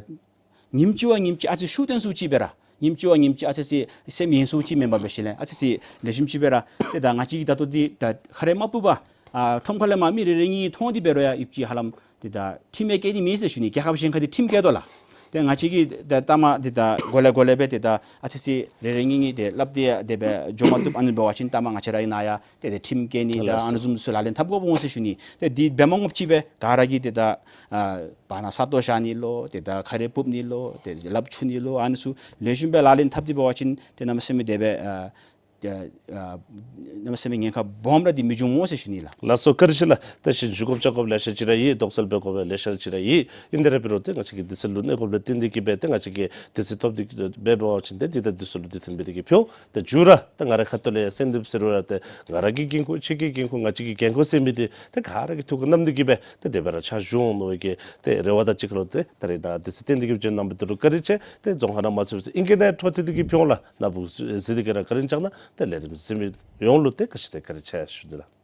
ཉིནམ་གཅིག་བ་ཉིནམ་གཅིག་ཨ་ཙི་ཤུགས་བཏོན་སུ་ཅིག་སྦེ་ར་ཉིནམ་གཅིག་བ་ཉིནམ་གཅིག་ཨ་ཙི་ཅིག་སེམས་ཡེངས་སུ་ཅིག་མེན་པར་འབད་ཞིནམ་ལས་ཨ་ཙི་ཅིག་ལེགས་ཤོམ་ཅིག་སྦེ་ར་ཏེ་ད་ང་བཅས་ཀྱིས་ད་ལྟོ་འདི་ད་ཁ་རས་མ་སྤུབ་པར་ཨ་ཁྲོམ་ཁ་ལས་མར་མི་རེ་རེ་གཉིས་མཐོང་སྟེ་འབད་རུང་ཡང་ཡུདཔ་ཅིག་ཧ་ལམ་ཏེ་ད་ཁྲིམས་ཡང་བཀལ་ནི་མེད་ཟེར་ཞུ་ནི། རྒྱལ་ཁབ་གཞན་ཁར་འདི་ཁྲིམས་བཀལ་དོ་ལགས། ཏེ་ང་བཅས་ཀྱིས་ད་ལྟ་མ་འདི་ད་གོ་ལེ་གོ་ལེ་སྦེ་ཏེ་ད་ཨ་ཙི་ཅིག་རེ་རེ་གཉིས་གཉིས་ཏེ་སླབ་སྟེ་དེ་སྦེ་འགྱོ་མ་བཏུབ། ཨ་ནི་འབད་བ་ཅིན་ལྟ་མ་ང་བཅས་ར་གི་ནཱ་ཡང་ཏེ་ཏེ་ཁྲིམས་བཀལ་ནི་ད་ལགས་སོ། ཨ་ནི་བཟུམ་ཚུ་ལག་ལེན་འཐབ་དགོཔ་འོང་ཟེར་ཞུ་ནི། ཏེ་འདི་འབད་མ་དགོཔ་ཅིག་སྦེ་ག་ར་གིས་ཏེ་ད་ཨ་བར་ན་ས་སྟོང་བཞག་ནི་ལོ་ཏེ་ད་ཁ་རས་སྤུབ་ནི་ལོ་ཏེ་ལགཔ་འཁྱུ་ནི་ལོ་ཨ་ནི་ཚུ་ལེགས་ཤོམ་སྦེ་ལག་ལེན་འཐབ་སྟེ་འབད་བ་ཅིན་ཏེ་གནམ་མེད་ས་མེད་དེ་སྦེ་ཨ་ ཏེ་ཨ་གནམ་མེད་ས་མེད་ཉེན་ཁ་སྦོམ་ར་འདི་མི་འབྱུང་ངོ་ཟེར་ཞུ་ནི་ལགས། ལགས་སོ། བཀའ་དྲིན་ཆེ་ལགས། ད་ཞིབ་འཇུག་སྐོར་བྱ་དགོཔ་ལེ་ཤ་ཅིག་ར་ཡོད། དོགས་སེལ་འབད་དགོཔ་ལེ་ཤ་ཅིག་ར་ཡོད། ཨིན་ཏེ་ར་འབད་རུང་ཏེ་ང་བཅས་ཀྱིས་དུས་ཚོད་ལུ་གནས་དགོཔ་ལས་བརྟེན་ཏེ་གིས་སྦེ་ཏེ་ང་བཅས་ཀྱིས་དུས་ཚོད་ཐོབ་སྟེ་འབད་འབད་བ་ཅིན་ཏེ་འདི་ད་དུས་ཚོད་ལུ་དུས་མཐུན་སྦེ་དེ་གིས་ཕུལ། ཏེ་མཇུག་ར་ད་ང་རའི་ཁ་ཐུག་ལས་གསན་དེ་ཟེར་རུང་ར་ཏེ་ང་ར་གི་འགན་ཁུར་ཁྱོད་ཀྱི་འགན་ཁུར་ང་བཅས་ཀྱི་འགན་ཁུར་ཟེར་མི་འདི་ཏེ་ག་ར་གིས་ཐུགས་ཁར་བསྣམས་ཏེ་གིས་སྦེ་ཏེ་དེ་སྦེ་ར་ཕྱག་ཞུ་འོང་མནོ་བའི་གི་ཏེ་རེ་བ་དང་གཅིག་ཁར་ལུ་ཏེ་ད་རིས་ནཱ་དུས་ཚོད་བཏོན་ཏེ་གིས་སྦེ་བྱོན་གནང་མི་འདི་ལུ་བཀའ་དྲིན་ཆེ། ཏེ་རྫོང་ཁ་ནང་མ་ཚུད་པའི་ཨིང་སྐད་ནང་འཕྲོ་མཐུད་དེ་གིས་ཕུལ་འོང་ལགས། ནཱ་བུ་གཟིགས་ཏེ་གིས་ར་བཀའ་དྲིན་བསྐྱང་གནང་། ཏེ་ལས་རིམ་གཟིགས་མི་ཡོངས་ལུ་ཏེ་ག་ཅི་ཏེ་བཀའ་དྲིན་ཆེ་ཞུ་ནི་ལགས།